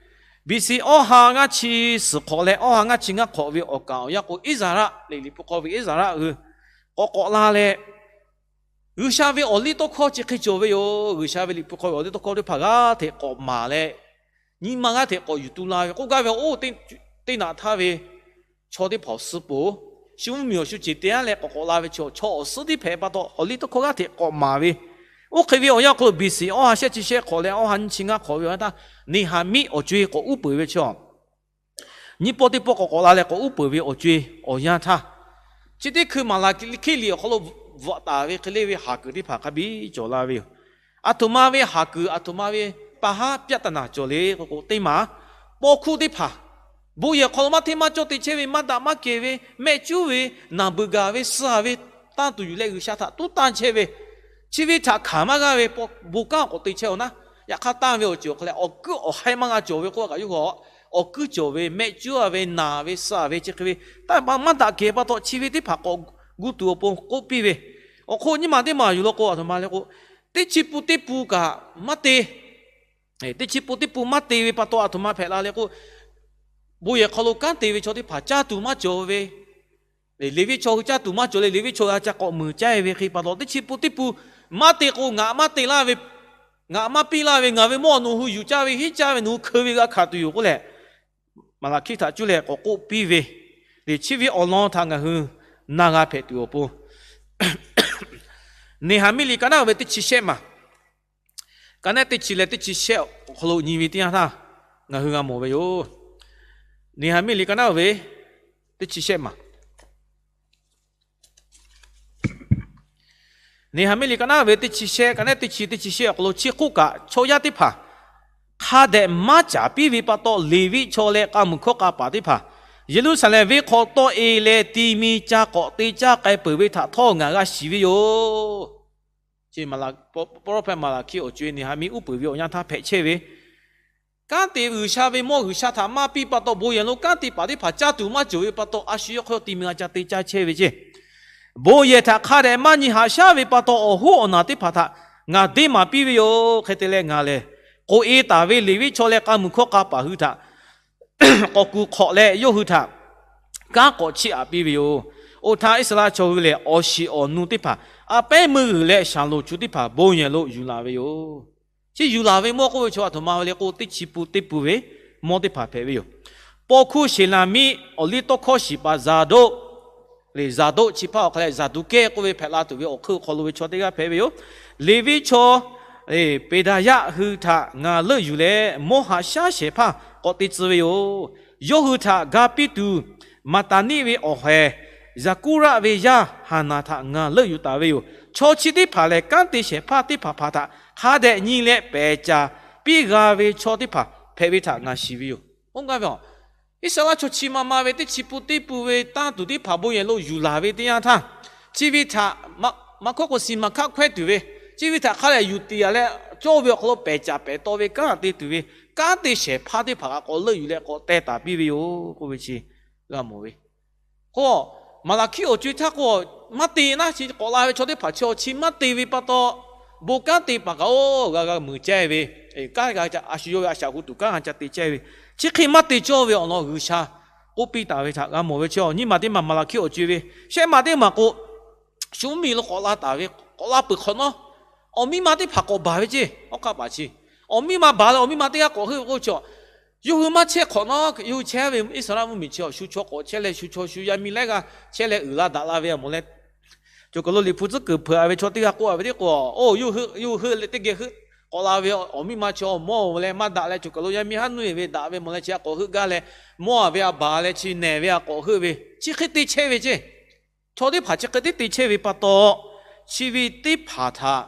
B C awˇ ha ngaˇ chi suhˍ hk'awꞈ leh awˇ ha ngaˇ chi ngaˇ hk'awꞈ ve awˬ kaˍ awˬ yanˇ k'o, Iˉsaˍreˍlaˆ, Liꞈ hpu hk'aw ve Iˉsaˍreˍlaˆ hui k'awꞈ k'awꞈ la leh, G'uiˬsha ve awˬ liˇ tawˇ hkawˇ chi hk'e cawˬ ve yoˬ. G'uiˬsha ve Liꞈ hpu hk'aw ve awˬ liˇ tawˇ hkawˇ teˇ hpaˍ g'aˇ hteꞈ k'awꞈ maˍ leh, nyi ma g'aˇ hteꞈ k'awꞈ yuˬ tu la ve k'oˆ gaˇ ve, oˇ teˇ naꞈ htaˇ ve chaw teˇ hpaˍ awˬ suh peuˬ, shu mvuhˇmiˬ awˬ shu ceˬ te aˉ leh k'awꞈ k'awꞈ la ve chaw, chaw awˬ suhˉ teˇ hpaˍ pa taw awˬ liˇ tawˇ hkawˇ g'aˇ hteꞈ k'awꞈ maˍ ve. Oˇ hk'e ve awˬ yanˇ hk'aw lo B C awˇ ha shehˆ chi shehˆ hk'awꞈ leh awˇ ha nyiˇ chi ngaˇ hk'awꞈ ve awˬ yanˇ htaˇ, Neˍhaˍmiˆ awˬ co-e k'awꞈ uˉ peunˍ ve chaw, nyiˇ pawˆ teˇ pawˆ k'awꞈ k'awꞈ la leh k'awꞈ uˉ peunˍ ve awˬ co-e awˬ yanˇ htaˇ, chi teˇ hkui Maˍlaˍhkiˆ liꞈ awˬ hk'aw lo bvuhꞈ taˍ ve hk'e le ve haˍ kuiˬ teˇ hpaˍ hk'a biˇ cawˬ la ve yoˬ. Aˬ htoꞈ ma ve haˍ kuiˬ, aˬ htoꞈ ma ve pa haˉ ပြဿနာ cawˬ le k'o k'o, teˇ maˬ paw hkuˇ teˇ hpaˍ bon yehˬ hk'aw lo maˇ hteˇ maˇ cawˇ te chehˇ ve, maˇ daꞈ maˇ kehˬ ve, mehˆ cuˉ ve, naˬ beuꞈ gaˬ ve, suh ve, tanˇ tuˬ yuˬ leh G'uiˬsha htaꞈ tuˉ tanˇ chehˇ ve, chi ve htaꞈ hkanˍ maˇ g'a ve, bon kanˉ k'awꞈ te chehˇ-oˬ naˉ, yaꞈ hk'aˇ tanˇ ve awˬ ceuˬ awˬ hk'a leh awˬ kuiˉ awˬ haiˇ maˇ g'a cawˬ ve k'oˆ kaꞈ yawˇ hui awˬ kuiˉ cawˬ ve, mehˆ cuˉ-a ve, naˬ ve, suh ve, chi hk'e ve tanˇ maˇ daꞈ kehˬ pa taw chi ve teˇ hpaˍ k'awꞈ gu tuˬ awˬ pon k'oˆ piˇ ve. Awˬ hk'oˆ nyiˇ maˬ teˇ maˬ yuˬ law k'o, aˬ htoꞈ ma le k'o, teˇ chi pun teˇ pun kaꞈ maˇ te, teˇ chi pun teˇ pun maˇ te ve pa taw aˬ htoꞈ ma hpehꞈ la le k'o, bon yehˬ hk'aw lo kanˉ te ve chaw teˇ hpaˍ caˇ tuˬ maˇ cawˬ ve, Leˍviˆ chaw hui caˇ tuˬ maˇ cawˬ leh Leˍviˆ chaw g'a ca k'awꞈ muiˬ caˇ ve hk'e pa taw teˇ chi pun teˇ pun maˇ te k'o, ngaˬ maˇ te laˇ ve, ngaˬ maˇ piˇ laˇ ve, ngaˬ ve mawˇ nawˬ hui yuˬ caˇ ve, henˇ caˇ ve, nawˬ hui hkeu ve g'a hkanˍ tuˬ yoˬ k'oˆ leh, Maˍlaˍhkiˆ htaꞈ cuˇ leh k'awꞈ k'oˆ piˇ ve, chi ve awˬ lawn htaꞈ ngaˬ hui na g'a hpehꞈ tuˬ awˬ pon, Neˍhaˍmiˆ liꞈ ka naˉ ve teˇ chi shehˆ maˬ, ka naˉ teˇ chi leh teˇ chi shehˆ awˬ hk'aw lo nyi ve teˇ yanˇ htaˇ ngaˬ hui g'a mawˬ ve yoˬ. Neˍhaˍmiˆ liꞈ ka naˉ ve teˇ chi shehˆ maˬ, Neˍhaˍmiˆ liꞈ ka naˉ ve teˇ chi shehˆ, ka naˉ teˇ chi, teˇ chi shehˆ awˬ hk'aw lo, chi hk'oˆ kaꞈ chaw yaˇ teˇ hpaˍ hk'a dehꞈ maˇ caˍ piˇ ve pa taw, Leˍviˆ chaw leh k'a muiˬ hkawˇ k'a paˍ teˇ hpaˍ Yeˍruˆsaˍlehnˍ venˇ hk'aw tawˆ-e leh ti mi ca k'awꞈ te caˇ k'ai peuˬ ve htaꞈ htawˇ ngaˬ g'a shiˍ ve yoˬ. Chi Maˍlaˍ, pawˇ, pawˇ lawˇ hpehˇ Maˍlaˍhkiˆ awˬ co-e Neˍhaˍmiˆ uˉ peunˍ ve awˬ yanˇ htaˇ hpehꞈ chehˇ ve, kanˉ te G'uiˬsha ve mawˇ G'uiˬsha htaꞈ maˇ piˇ pa taw, bon yehˬ lo kanˉ te paˍ teˇ hpaˍ caˇ tuˬ maˇ cawˬ ve pa taw, a shu yawˇ hk'aw ti mi g'a ca te caˇ chehˇ ve ceˇ. Bon yehˬ htaꞈ hk'a dehꞈ maˇ nyi haꞈ shaˉ ve pa taw, awˬ hoˉ awˬ naˬ teˇ hpaˍ htaꞈ ngaˬ deˇ maˍ piˇ ve yoˬ. Hk'e te leh ngaˬ lehˬ, k'oꞈ-e taˍ ve Leˍviˆ chaw leh k'a muiˬ hkawˇ k'a paˍ hui htaꞈ k'awꞈ kuˬ hk'awꞈ leh yawˇ hui htaꞈ kanˉ k'awꞈ chiˇ aꞈ piˇ ve yoˬ. Oˇ htaˇ Iˉsaˍreˍlaˆ chaw hui lehˬ, awˬ shiˍ awˬ nu teˇ hpaˍ, a pehˉ meuˇ g'uiˬ leh shaˍlonˍ chu teˇ hpaˍ bon yehˬ lo yuˬ laˬ ve yoˬ. Chi yuˬ laˬ ve mawˇ k'oˆ ve chaw aˬ htoꞈ ma ve le k'o, teˇ chi pun teˇ pun ve mawˇ teˇ hpaˍ hpehꞈ ve yoˬ. Paw hkuˇ Sheˍlaˍmiˆ, awˬ liˇ tawˇ hkawˇ shiˍ paˍ Zaˍdoˆ, leh Zaˍdoˆ chi hpaˇ awˬ hk'a leh Zaˍduˆkehˇ k'oˆ ve hpehꞈ la tuˬ ve awˬ hk'eun awˬ hk'aw lo ve chaw teˇ g'aˇ hpehꞈ ve yoˬ. Leˍviˆ chaw Peˍdaˍyaˆ hui htaꞈ ngaˬ leuˆ yuˬ leh, mawˇ haꞈ shaˉ shehˍ hpaˇ k'awꞈ te tcuh ve yoˬ. Yawˇ hui htaꞈ ga piˇ tuˬ, Maˍtaˍniˆ ve awˬ haiˬ Zaˍkuˇraˆ ve yaˇ Haˍnaˍ htaꞈ ngaˬ leuˆ yuˬ taˍ ve yoˬ. Chaw chi teˇ hpaˍ lehˬ, kanˉ te shehˍ hpaˇ teˇ hpaˍ hpaˍ htaꞈ hk'a dehꞈ nyi leh pehˬ caˍ piˇ g'a ve chaw teˇ hpaˍ hpehꞈ ve htaꞈ ngaˬ shiˍ ve yoˬ. Oˇ gaˇ ve a, Iˉsaˍreˍlaˆ chaw chi ma ma ve teˇ chi pun teˇ pun ve tanˇ tuˬ teˇ hpaˍ bon yehˬ lo yuˬ laˬ ve teˇ yanˇ htaˇ, chi ve htaꞈ maˇ hkawˇ k'o, siˍ maˍ hkaˆ hkawehˇ tuˬ ve, chi ve htaꞈ hk'a dehꞈ yuˬ tiˍ yaꞈ leh cawˇ ve awˬ hk'aw lo pehˬ caˍ pehˬ taw ve kanˉ te tuˬ ve, kanˉ te shehˍ hpaˇ teˇ hpaˍ kaꞈ k'awꞈ leuˆ yuˬ leh k'awꞈ teh taˍ piˇ ve yoˬ k'oˆ ve chi g'a mawˬ ve. K'o, Maˍlaˍhkiˆ awˬ co-e htaˇ k'o, maˇ te naˉ, chi k'awꞈ la ve chaw teˇ hpaˍ chi awˬ chi maˇ te ve pa taw, bon kanˉ te paˍ kaꞈ oˇ g'a g'a muiˬ cehˇ ve, kanˉ g'a ca, a shu yawˇ ve a shaꞈ hu tuˬ kanˉ g'a ca te cehˇ ve, chi hk'e maˇ te cawˇ ve awˬ lawn G'uiˬsha k'oˆ piˇ taˍ ve htaꞈ g'a mawˬ ve chi, nyiˇ maˬ teˇ maˬ Maˍlaˍhkiˆ awˬ co-e ve shehˆ maˬ teˇ maˬ k'o, shu mvuhˇmiˬ lo k'awꞈ la taˍ ve, k'awꞈ la peuˬ hk'awꞈ nawˉ, awˬ miˇ ma teˇ hpaˍ k'awꞈ baˬ ve ceˇ. Awˉ hk'aˆ paˍ chi, awˬ miˇ ma baˬ leh awˬ miˇ ma teˇ g'aˇ k'awꞈ heuˆ ve k'oˆ ve chi, yawˇ hui maˇ chehˇ hk'awꞈ nawˉ, yawˇ hui chehˇ ve Iˉsaˍreˍlaˆ mvuhˇmiˬ chi awˬ shu chaw k'awꞈ chehˇ leh shu chaw shu yaˇ miˇ laiˉ g'aˇ chehˇ leh uiˍ la daꞈ la ve a mawˬ leh, cawˬ kaˬ lo Liꞈ hpu tcuhˉ kuiˬ hpeuꞈ a ve chaw teˇ g'aˇ k'oˆ a ve teˇ k'o, oˇ yawˇ hui, yawˇ hui leh teˇ geh heuˆ k'awꞈ la ve awˬ miˇ ma chi awˬ mawˇ leh maˇ daꞈ leh cawˬ kaˬ lo yaˇ miˇ haˉ nuˇ e ve daꞈ ve mawˬ leh chi a k'awꞈ heuˆ gaˇ leh, mawˇ a ve a baˬ leh chi nehˬ ve a k'awꞈ heuˆ ve, chi hk'e te chehˇ ve ceˇ. Chaw teˇ hpaˍ chi hk'e te te chehˇ ve pa taw, chi ve teˇ hpaˍ htaꞈ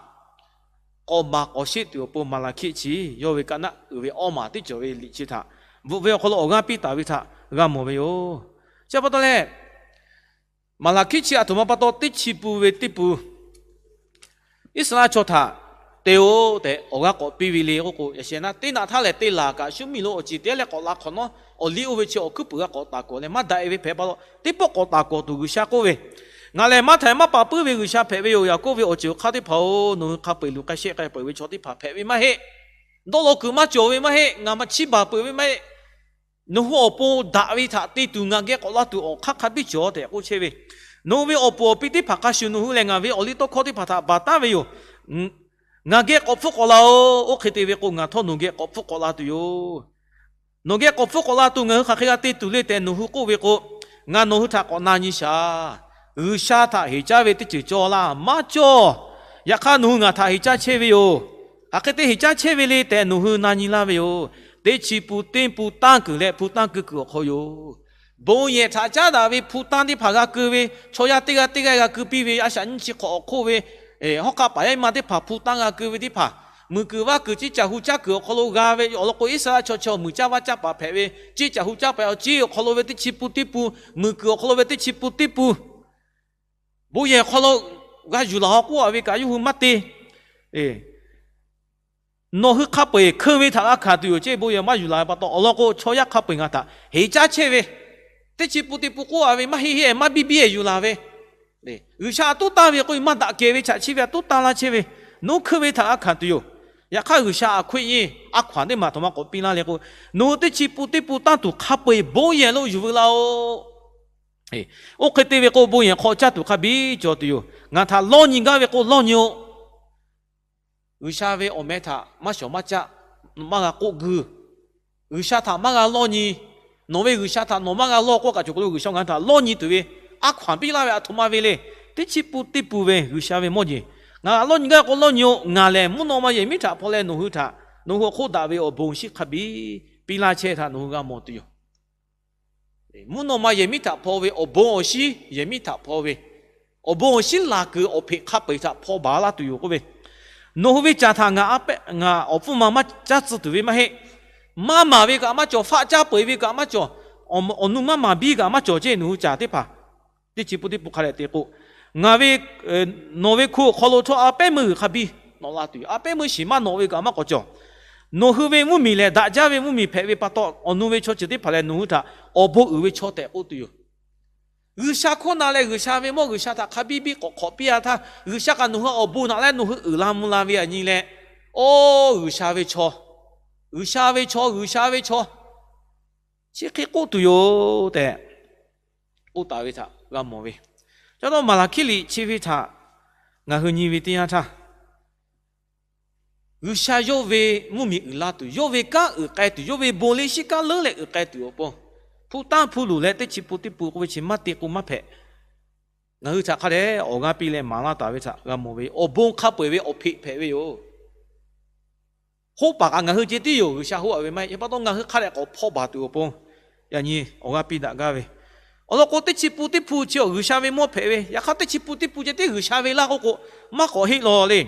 k'awꞈ maˍ k'awꞈ sheˆ tuˬ awˬ pon Maˍlaˍhkiˆ chi yawˇ ve ka naˆ uiˍ ve awˇ maˬ teˇ cawˬ ve liꞈ chi htaꞈ bvuhꞈ ve awˬ hk'aw lo awˬ g'aˇ piˇ taˍ ve htaꞈ g'a mawˬ ve yoˬ. Chi pa taw leh, Maˍlaˍhkiˆ chi aˬ htoꞈ ma pa taw teˇ chi pun ve teˇ pun Iˉsaˍreˍlaˆ chaw htaꞈ te-oˬ tehꞈ awˬ g'aˇ k'awꞈ piˇ ve le k'oˆ k'o, yaꞈ sheh naˆ teˇ naˆ htaˇ lehˬ te laˬ kaꞈ shuˉ miˬ lo awˬ ceˬ teˇ g'aˇ leh k'awꞈ la hk'awꞈ nawˉ, awˬ liˇ oˇ ve chi awˬ hkuiˉ puiˍ g'a k'awꞈ taˍ kuiˬ leh maˇ daꞈ e ve hpehꞈ pa taw, teˇ pawˆ k'awꞈ taˍ kuiˬ tuˬ G'uiˬsha k'oˆ ve, Ngaˬ lehˬ maˇ htaiˍ maˇ paˍ puiˉ ve G'uiˬsha hpehꞈ ve yoˬ. Yaˍkoˆ ve awˬ ceuˬ awˬ hk'aˇ teˇ hpaˍ-oˬ, nawˬ hui hk'a peu-eˬ luˬ k'ai shehˆ k'ai peuˬ ve chaw teˇ hpaˍ hpehꞈ ve maˇ heˆ. Dawˇ law kuiˬ maˇ cawˬ ve maˇ heˆ. Ngaˬ maˇ chiˇ baˬ peuˬ ve maˇ heˆ. Nawˬ hui awˬ pon daꞈ ve htaꞈ te tuˬ ngaˬ geh k'awꞈ la tuˬ awˬ hk'aˇ hk'a biˇ cawˬ tehꞈ k'oˆ chehˇ ve, Nawˬ hui ve awˬ puˍ awˬ pi teˇ hpaˍ hk'a shuˍ nawˬ hui lehˬ ngaˬ ve awˬ liˇ tawˇ hkawˇ teˇ hpaˍ htaꞈ baˬ taˉ ve yoˬ. Ngaˬ geh k'awꞈ hpfuhˇ k'awꞈ la-oˬ. Oˇ hk'e te ve k'o, ngaˬ htawˇ nawˬ geh k'awꞈ hpfuhˇ k'awꞈ la tuˬ yoˬ. Nawˬ geh k'awꞈ hpfuhˇ k'awꞈ la tuˬ ngaˬ hui hk'aˬ hk'e g'a te tuˬ le tehꞈ nawˬ hui k'oˆ ve k'o, ngaˬ nawˬ hui htaꞈ k'awꞈ na nyi shaˍ. G'uiˬsha htaꞈ heˍ caˇ ve teˇ ceuˬ cawˬ laˇ maˇ cawˬ. Yaꞈ hk'aˇ nawˬ hui ngaˬ htaꞈ heˍ caˇ chehˇ ve yoˬ. Hk'aˬ hk'e te heˍ caˇ chehˇ ve le tehꞈ nawˬ hui na nyi laˇ ve yoˬ. Teˇ chi pun teˇ pun tanˇ kuiˬ leh hpu tanˇ keu kuiˬ awˬ hk'aw yoˬ. Bon yehˬ htaꞈ caˉ daꞈ ve hpu tanˇ teˇ hpaˍ g'a keu ve, chaw yaˇ teˇ g'aˇ teˇ g'aˇ g'a keu piˇ ve, a shaꞈ nyiˇ chi hk'awꞈ awˬ hk'oˆ ve, hawˉ hk'aˆ paˍ yaˇ miˇ ma teˇ hpaˍ hpu tanˇ g'a keu ve teˇ hpaˍ, muiˬ kuiˬ vaˇ kuiˬ ceˇ caˬ hu caˇ kuiˬ awˬ hk'aw lo g'a ve awˬ lawn k'o, Iˉsaˍreˍlaˆ chaw chaw muiˬ caˇ vaˇ caˇ paˍ hpehꞈ ve, ceˇ caˬ hu caˇ paˍ awˬ ceˇ awˬ hk'aw lo ve teˇ chi pun teˇ pun, muiˬ kuiˬ awˬ hk'aw lo ve teˇ chi pun teˇ pun, bon yehˬ hk'aw lo g'a yuˬ laˬ-aw k'oˆ-a ve kaꞈ yawˇ hui maˇ te. Nawˬ hui hk'a peu-eˬ hkeu ve htaꞈ g'a hkanˍ tuˬ yoˬ ceˇ. Bon yehˬ maˇ yuˬ laˬ ve pa taw awˬ lawn k'o, chaw yaˇ hk'a peu-eˬ ngaˬ htaꞈ heˍ caˇ chehˇ ve, teˇ chi pun teˇ pun k'oˆ-a ve maˇ heˆ heˆ maˇ biˇ biˇ-e yuˬ laˬ ve, G'uiˬsha a toˉ tanˇ ve k'o, maˇ daꞈ kehˬ ve chaꞈ chi ve a toˉ tanˇ laˇ chehˇ ve, nawˬ hkeu ve htaꞈ g'a hkanˍ tuˬ yoˬ. Yaꞈ hk'aˇ G'uiˬsha a hk'oˆ nyi a hkaw-anˬ teˇ maˬ htaꞈ maˇ k'awꞈ piˇ laˇ le k'o, nawˬ hui teˇ chi pun teˇ pun tanˇ tuˬ hk'a peu-eˬ bon yehˬ lo yuˬ veu laˇ-oˬ. Oˇ hk'e te ve k'o, bon yehˬ hk'aw caˇ tuˬ hk'a biˇ cawˬ tuˬ yoˬ. Ngaˬ htaꞈ lawˇ nyi gaˇ ve k'o lawˇ nyi-oˬ. G'uiˬsha ve awˬ meh htaꞈ maˇ shawˍ maˇ caˆ, maˇ g'a k'oˆ guiˇ. G'uiˬsha htaꞈ maˇ g'a lawˇ nyi. Nawˬ ve G'uiˬsha htaꞈ nawˬ maˇ g'a lawˇ k'oˆ kaꞈ cawˬ k'o lo, G'uiˬsha ngaˬ htaꞈ lawˇ nyi tuˬ ve a hkaw-anˬ piˇ laˇ ve a htoꞈ ma ve le. Teˇ chi pun teˇ pun ve G'uiˬsha ve mawˇ jeˬ, ngaˬ lawˇ nyi gaˇ k'o lawˇ nyi-oˬ. Ngaˬ lehˬ mvuhˇ naw ma yehˬ miˉ htaꞈ hpaw leh nawˬ hui htaꞈ, nawˬ hui awˬ hk'oˆ daꞈ ve awˬ bon awˬ shinˉ hk'a biˇ piˇ laˇ chehˇ htaꞈ nawˬ hui g'a mawˬ tuˬ yoˬ. Mvuhˇ naw ma yehˬ miˉ htaꞈ hpaw ve awˬ bon awˬ shinˉ yehˬ miˉ htaꞈ hpaw ve, awˬ bon awˬ shinˉ laˬ kuiˬ awˬ hpeꞈ hk'a peu-eˬ htaꞈ hpaw baˬ laˇ tuˬ yoˬ k'oˆ ve, nawˬ hui ve caˬ htaꞈ ngaˬ a pehˉ ngaˬ awˬ hpfuhˇ ma maˇ caˇ tcuh tuˬ ve maˇ heˆ. Maˇ maˍ ve kaꞈ maˇ cawˬ, faˆ caˇ peu-eˬ ve kaꞈ maˇ cawˬ, awˬ nu maˇ maˍ biˇ kaꞈ maˇ cawˬ ceˇ. Nawˬ hui caˬ teˇ hpaˍ teˇ chi pun teˇ pun hk'a dehꞈ te k'o, ngaˬ ve nawˬ ve hku awˬ hk'aw lo htawˇ a pehˉ meuˇ g'uiˬ hk'a biˇ nawꞈ la tuˬ yoˬ. A pehˉ meuˇ shiˍ maˇ nawꞈ ve kaꞈ maˇ k'awꞈ cawˬ. Nawˬ hui ve mvuhˇmiˬ lehˬ daꞈ jaˇ ve mvuhˇmiˬ hpehꞈ ve pa taw, awˬ nu ve chaw ceuˬ teˇ hpaˍ lehˬ nawˬ hui htaꞈ awˬ bon uiˍ ve chaw tehꞈ k'oˆ tuˬ yoˬ. G'uiˬsha hkawˇ na leh G'uiˬsha ve mawˇ G'uiˬsha htaꞈ hk'a biˇ biˇ k'awꞈ hk'awꞈ piˇ-a htaˇ, G'uiˬsha kaꞈ nawˬ hui awˬ bon naꞈ leh nawˬ hui uiˍ la mvuh la ve a nyi leh, oˇ G'uiˬsha ve chaw, G'uiˬsha ve chaw, G'uiˬsha ve chaw chi hk'e k'oˆ tuˬ yoˬ tehꞈ k'oˆ taˍ ve htaꞈ g'a mawˬ ve. Caˇ dawˇ Maˍlaˍhkiˆ liꞈ chi ve htaꞈ ngaˬ hui nyi ve teˇ yanˇ htaˇ, G'uiˬsha yawˇ ve mvuhˇmiˬ uiˍ la tuˬ, yawˇ ve kanˉ uiˍ k'ai tuˬ, yawˇ ve bon liˇ shiˉ kanˉ leuˉ leh uiˍ k'ai tuˬ awˬ pon, hpu tanˇ hpu luˬ leh teˇ chi pun teˇ pun k'oˆ ve chi maˇ te k'o maˇ hpehꞈ. Ngaˬ hui htaꞈ hk'a dehꞈ awˬ g'aˇ piˇ leh maˍ laˇ taˍ ve htaꞈ g'a mawˬ ve, awˬ bon hk'a peu-eˬ ve awˬ hpeꞈ hpehꞈ ve yoˬ. Hoˆ paˍ kaꞈ ngaˬ hui ceh tiˉ yoˬ, G'uiˬsha hoˆ-a ve maˇ heˆ. Yaꞈ pa taw ngaˬ hui hk'a dehꞈ k'awꞈ hpaw baˬ tuˬ awˬ pon, yaꞈ nyi awˬ g'aˇ piˇ daꞈ gaˇ ve. Awˬ lawn k'o, teˇ chi pun teˇ pun chi awˬ G'uiˬsha ve mawˇ hpehꞈ ve, yaꞈ hk'aˇ teˇ chi pun teˇ pun ceh tiˉ G'uiˬsha ve laˇ k'oˆ k'o, maˇ k'awꞈ heˆ law le.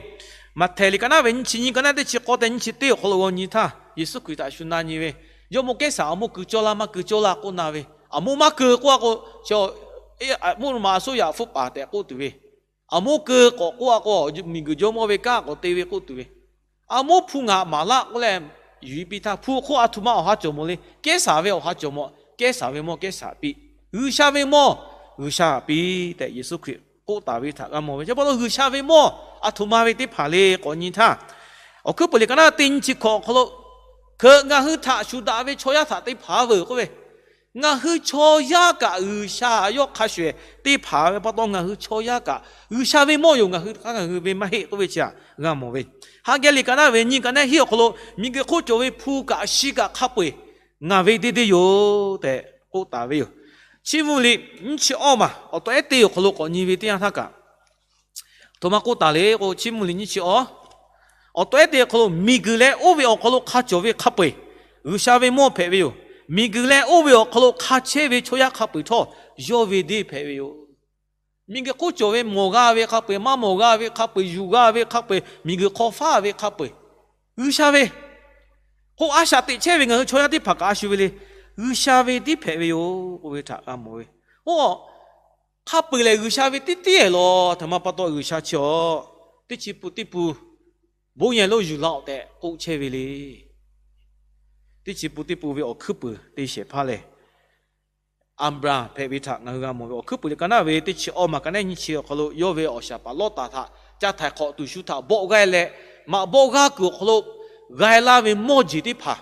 Maꞈhtehˍ liꞈ ka naˉ ve nyiˇ chi nyiˇ, ka naˉ teˇ chi k'awˇ tehꞈ nyiˇ chi teˇ awˬ hk'aw lo g'aw nyi htaˇ, Yeˍsuˆ Hkriꞈ htaꞈ shu na nyi ve, jawˇmawˇ Kehˉsaˍ awˬ moˇ keu cawˇ laˇ maˇ keu cawˇ laˇ k'oˆ na ve, aˬ moˇ maˇ keu k'oˆ-a k'o, a moˇ ma a soˉ yaꞈ hpfuhˆ paˍ tehꞈ k'oˆ tuˬ ve, aˬ moˇ keu k'awꞈ k'oˆ-a k'o, miˬguiˬ jawˇmawˇ ve kanˉ k'awꞈ te ve k'oˆ tuˬ ve, aˬ moˇ hpu ngaˬ maˍ laˇ k'oˆ leh yuˬ-e piˇ htaˇ, hpu hk'oˆ a htoꞈ ma awˬ ha cawˬ mawˬ le. Kehˉsaˍ ve awˬ ha cawˬ mawˬ, Kehˉsaˍ ve mawˇ Kehˉsaˍ piˇ, G'uiˬsha ve mawˇ G'uiˬsha piˇ tehꞈ Yeˍsuˆ Hkriꞈ k'oˆ taˍ ve htaꞈ g'a mawˬ ve. Chi pa taw G'uiˬsha ve mawˇ a htoꞈ ma ve teˇ hpaˍ le k'awꞈ nyi htaˇ, Awˬ hkuiˉ puiˍ liꞈ ka naˉ teˇ nyiˇ chi hkawꞈ awˬ hk'aw lo, hkeuꞈ ngaˬ hui htaꞈ shuˍ daꞈ ve chaw yaˇ htaꞈ teˇ hpaˍ veuˬ k'oˆ ve, ngaˬ hui chaw yaˇ kaꞈ G'uiˬsha yawˇ hk'a shuˍ ehˍ teˇ hpaˍ ve pa taw, ngaˬ hui chaw yaˇ kaꞈ G'uiˬsha ve mawˇ yoˬ, ngaˬ hui hk'a ngaˬ hui ve maˇ heˆ k'oˆ ve chi htaꞈ g'a mawˬ ve. Haˍgehˍ liꞈ ka naˉ ve nyiˇ ka naˉ hiˉ awˬ hk'aw lo, miˬguiˬ hk'oˆ cawˬ ve hpu kaꞈ shi kaꞈ hk'a peu-eˬ ngaˬ ve deˇ deˇ yoˬ tehꞈ k'oˆ taˍ ve yoˬ. Chiˇ mvuh liꞈ nyiˇ chi awˇ maˬ awˬ taw ehˉ teˇ awˬ hk'aw lo k'awꞈ nyi ve teˇ yanˇ htaˇ kaꞈ, a htoꞈ ma k'oˆ taˍ le k'o, Chiˇ mvuh liꞈ nyiˇ chi awˇ awˬ taw ehˉ teˇ awˬ hk'aw lo, miˬguiˬ leh oˇ ve awˬ hk'aw lo hk'a cawˬ ve hk'a peu-eˬ G'uiˬsha ve mawˇ hpehꞈ ve yoˬ. Miˬguiˬ leh oˇ ve awˬ hk'aw lo hk'a chehˇ ve chaw yaˇ hk'a peu-eˬ htawˇ, yawˇ ve deˇ hpehꞈ ve yoˬ. Miˬguiˬ hk'oˆ cawˬ ve mawˬ g'a ve hk'a peu-eˬ, maˇ mawˬ g'a ve hk'a peu-eˬ, yuˬ g'a ve hk'a peu-eˬ, miˬguiˬ hk'aw faˉ ve hk'a peu-eˬ, G'uiˬsha ve k'o, a shaꞈ teꞈ chehˇ ve ngaˬ hui chaw yaˇ teˇ hpaˍ kaꞈ a shu ve le, G'uiˬsha ve tiˉ hpehꞈ ve yoˬ k'oˆ ve htaꞈ g'a mawˬ ve. Oˇ, hk'a peu-eˬ lehˬ G'uiˬsha ve tiˉ tiˉ-ehˍ law. Htaꞈ ma pa taw G'uiˬsha chi awˬ teˇ chi pun teˇ pun bon yehˬ lo yuˬ laˬ-oꞈ tehꞈ k'oˆ chehˇ ve le. Teˇ chi pun teˇ pun ve awˬ hkuiˉ puiˍ te shehˍ hpaˇ lehˬ, Aˍbraˍhanˍ hpehꞈ ve htaꞈ ngaˬ hui g'a mawˬ ve awˬ hkuiˉ puiˍ lehˬ, ka naˉ ve teˇ chi awˇ maˬ ka naˉ nyiˇ chi awˬ hk'aw lo yawˇ ve awˬ shaˍ paˍ Lawˇtaˍ htaꞈ ca htaiˍ hk'awꞈ tuˬ shu htaꞈ bawˆ g'aˇ leh, maꞈ bawˆ g'aˇ kuiˬ awˬ hk'aw lo g'a laˇ ve mawˇ jeˬ teˇ hpaˍ,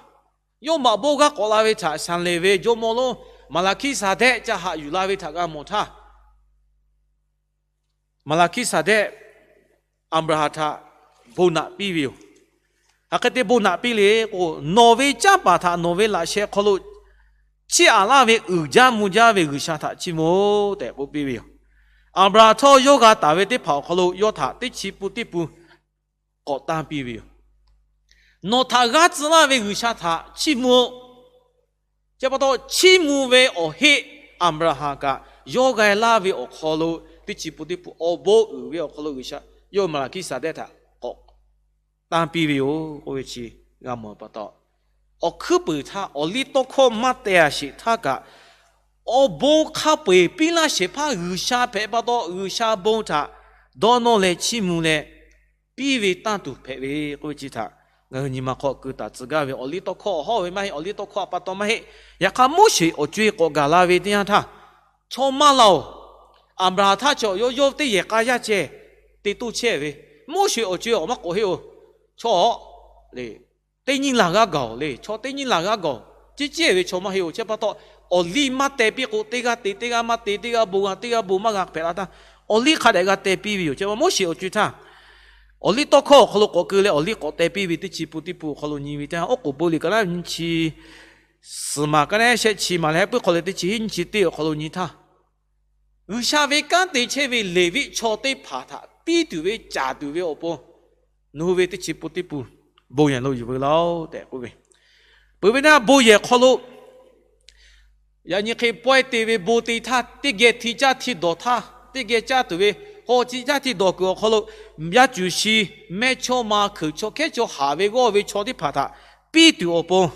yawˇ maꞈ bawˆ g'aˇ k'awꞈ la ve htaꞈ Saˍleˍ ve jawˇmawˇ lonˉ Maˍlaˍhkiˇsaˍdehˆ ca haꞈ yuˬ la ve htaꞈ g'a mawˬ htaˇ, Maˍlaˍhkiˇsaˍdehˆ Aˍbraˍhanˍ htaꞈ bon naꞈ piˇ ve yoˬ. Hk'aˬ hk'e te bon naꞈ piˇ le k'o, nawˬ ve canˇ paˍ htaꞈ nawˬ ve laꞈ sheh hk'aw lo chiˇ aꞈ laˇ ve uiˍ jaˇ mvuh jaˇ ve G'uiˬsha htaꞈ chiˇ mvuh-oˆ tehꞈ k'oˆ piˇ ve yoˬ. Aˍbraˍhanˍ htawˇ yawˇ g'a taˍ ve teˇ hpaˍ awˬ hk'aw lo yawˇ htaꞈ teˇ chi pun teˇ pun k'awꞈ tanˇ piˇ ve yoˬ. Nawˬ htaꞈ g'aˇ tcuh laˇ ve G'uiˬsha htaꞈ chiˇ mvuh-oˆ. Chi pa taw chiˇ mvuh ve awˬ heˆ Aˍbraˍhanˍ kaꞈ yawˇ g'a laˇ ve awˬ hk'aw lo teˇ chi pun teˇ pun awˬ bon uiˍ ve awˬ hk'aw lo G'uiˬsha yawˇ Maˍlaˍhkiˇsaˍdehˆ htaꞈ k'awꞈ tanˇ piˇ ve yoˬ k'oˆ ve chi g'a mawˬ pa taw, awˬ hkuiˉ puiˍ htaˇ awˬ liˇ tawˇ hkawˇ maˇ teh a sheˍ htaˇ kaꞈ, awˬ bon hk'a peu-eˬ piˇ laˇ shehˍ hpaˇ G'uiˬsha hpehꞈ pa taw, G'uiˬsha bon htaꞈ dawˇ nawˇ leh chiˇ mvuh leh piˇ ve tanˇ tuˬ hpehꞈ ve k'oˆ ve chi htaꞈ ngaˬ hui nyi ma hk'aw keu taˍ tcuh gaˇ ve. Awˬ liˇ tawˇ hkawˇ awˬ hawˉ ve maˇ heˆ, awˬ liˇ tawˇ hkawˇ a pa taw maˇ heˆ. Yaꞈ hk'aˇ Moˉseˍ awˬ co-e k'awꞈ gaˬ la ve teˇ yanˇ htaˇ, chaw maˇ la-oˬ, Aˍbraˍhanˍ htaˇ chaw yawˇ yawˇ teˇ yehˬ k'a yaˇ ceh te toˇ chehˇ ve, Moˉseˍ awˬ co-e awˬ maˇ k'awꞈ heˆ-oˬ, chaw le, teˇ nyiˇ laˬ g'aˇ gaˬ-oˬ le, chaw teˇ nyiˇ laˬ g'aˇ gaˬ-oˬ, ciˉ ciˉ ve chaw maˇ heˆ-oˬ. Chi pa taw, awˬ liˇ maˇ teh piˇ k'o, teˇ g'aˇ te teˇ g'aˇ maˇ te, teˇ g'aˇ bon g'a teˇ g'aˇ bon maˇ g'a hpehꞈ la htaˇ, awˬ liˇ hk'a dehꞈ g'a teh piˇ ve yoˬ. Chi pa Moˉseˍ awˬ co-e htaˇ, awˬ liˇ tawˇ hkawˇ awˬ hk'aw lo k'awꞈ keu leh awˬ liˇ k'awꞈ teh piˇ ve teˇ chi pun teˇ pun awˬ hk'aw lo nyi ve teˇ yanˇ, Oˉ k'oˍ bon liꞈ ka naˉ ve nyiˇ chi suhˍ maˬ ka naˉ shehˆ chi maˬ leh heh puiˉ hk'aw leh teˇ chi hiˉ nyiˇ chi teˇ awˬ hk'aw lo nyi htaˇ, G'uiˬsha ve kanˉ te chehˇ ve Leˍviˆ chaw teˇ hpaˍ htaꞈ piˇ tuˬ ve caˍ tuˬ ve awˬ pon, nawˬ hui ve teˇ chi pun teˇ pun bon yehˬ lo yuˬ veu laˇ-oˆ tehꞈ k'oˆ ve. Peuˬ ve naˆ bon yehˬ hk'aw lo yaꞈ nyi hk'e pawehˇ te ve bon te htaˇ, teˇ geh hti caˇ hti dawˬ htaˇ, teˇ geh caˇ tuˬ ve, k'awꞈ hti caˇ hti dawˬ kuiˬ awˬ hk'aw lo yaˇ cuˬ shi, mehˇchawˇma, hkeuˍ chaw hkehˉ chaw, haˍ ve g'awˇ ve chaw teˇ hpaˍ htaꞈ piˇ tuˬ awˬ pon,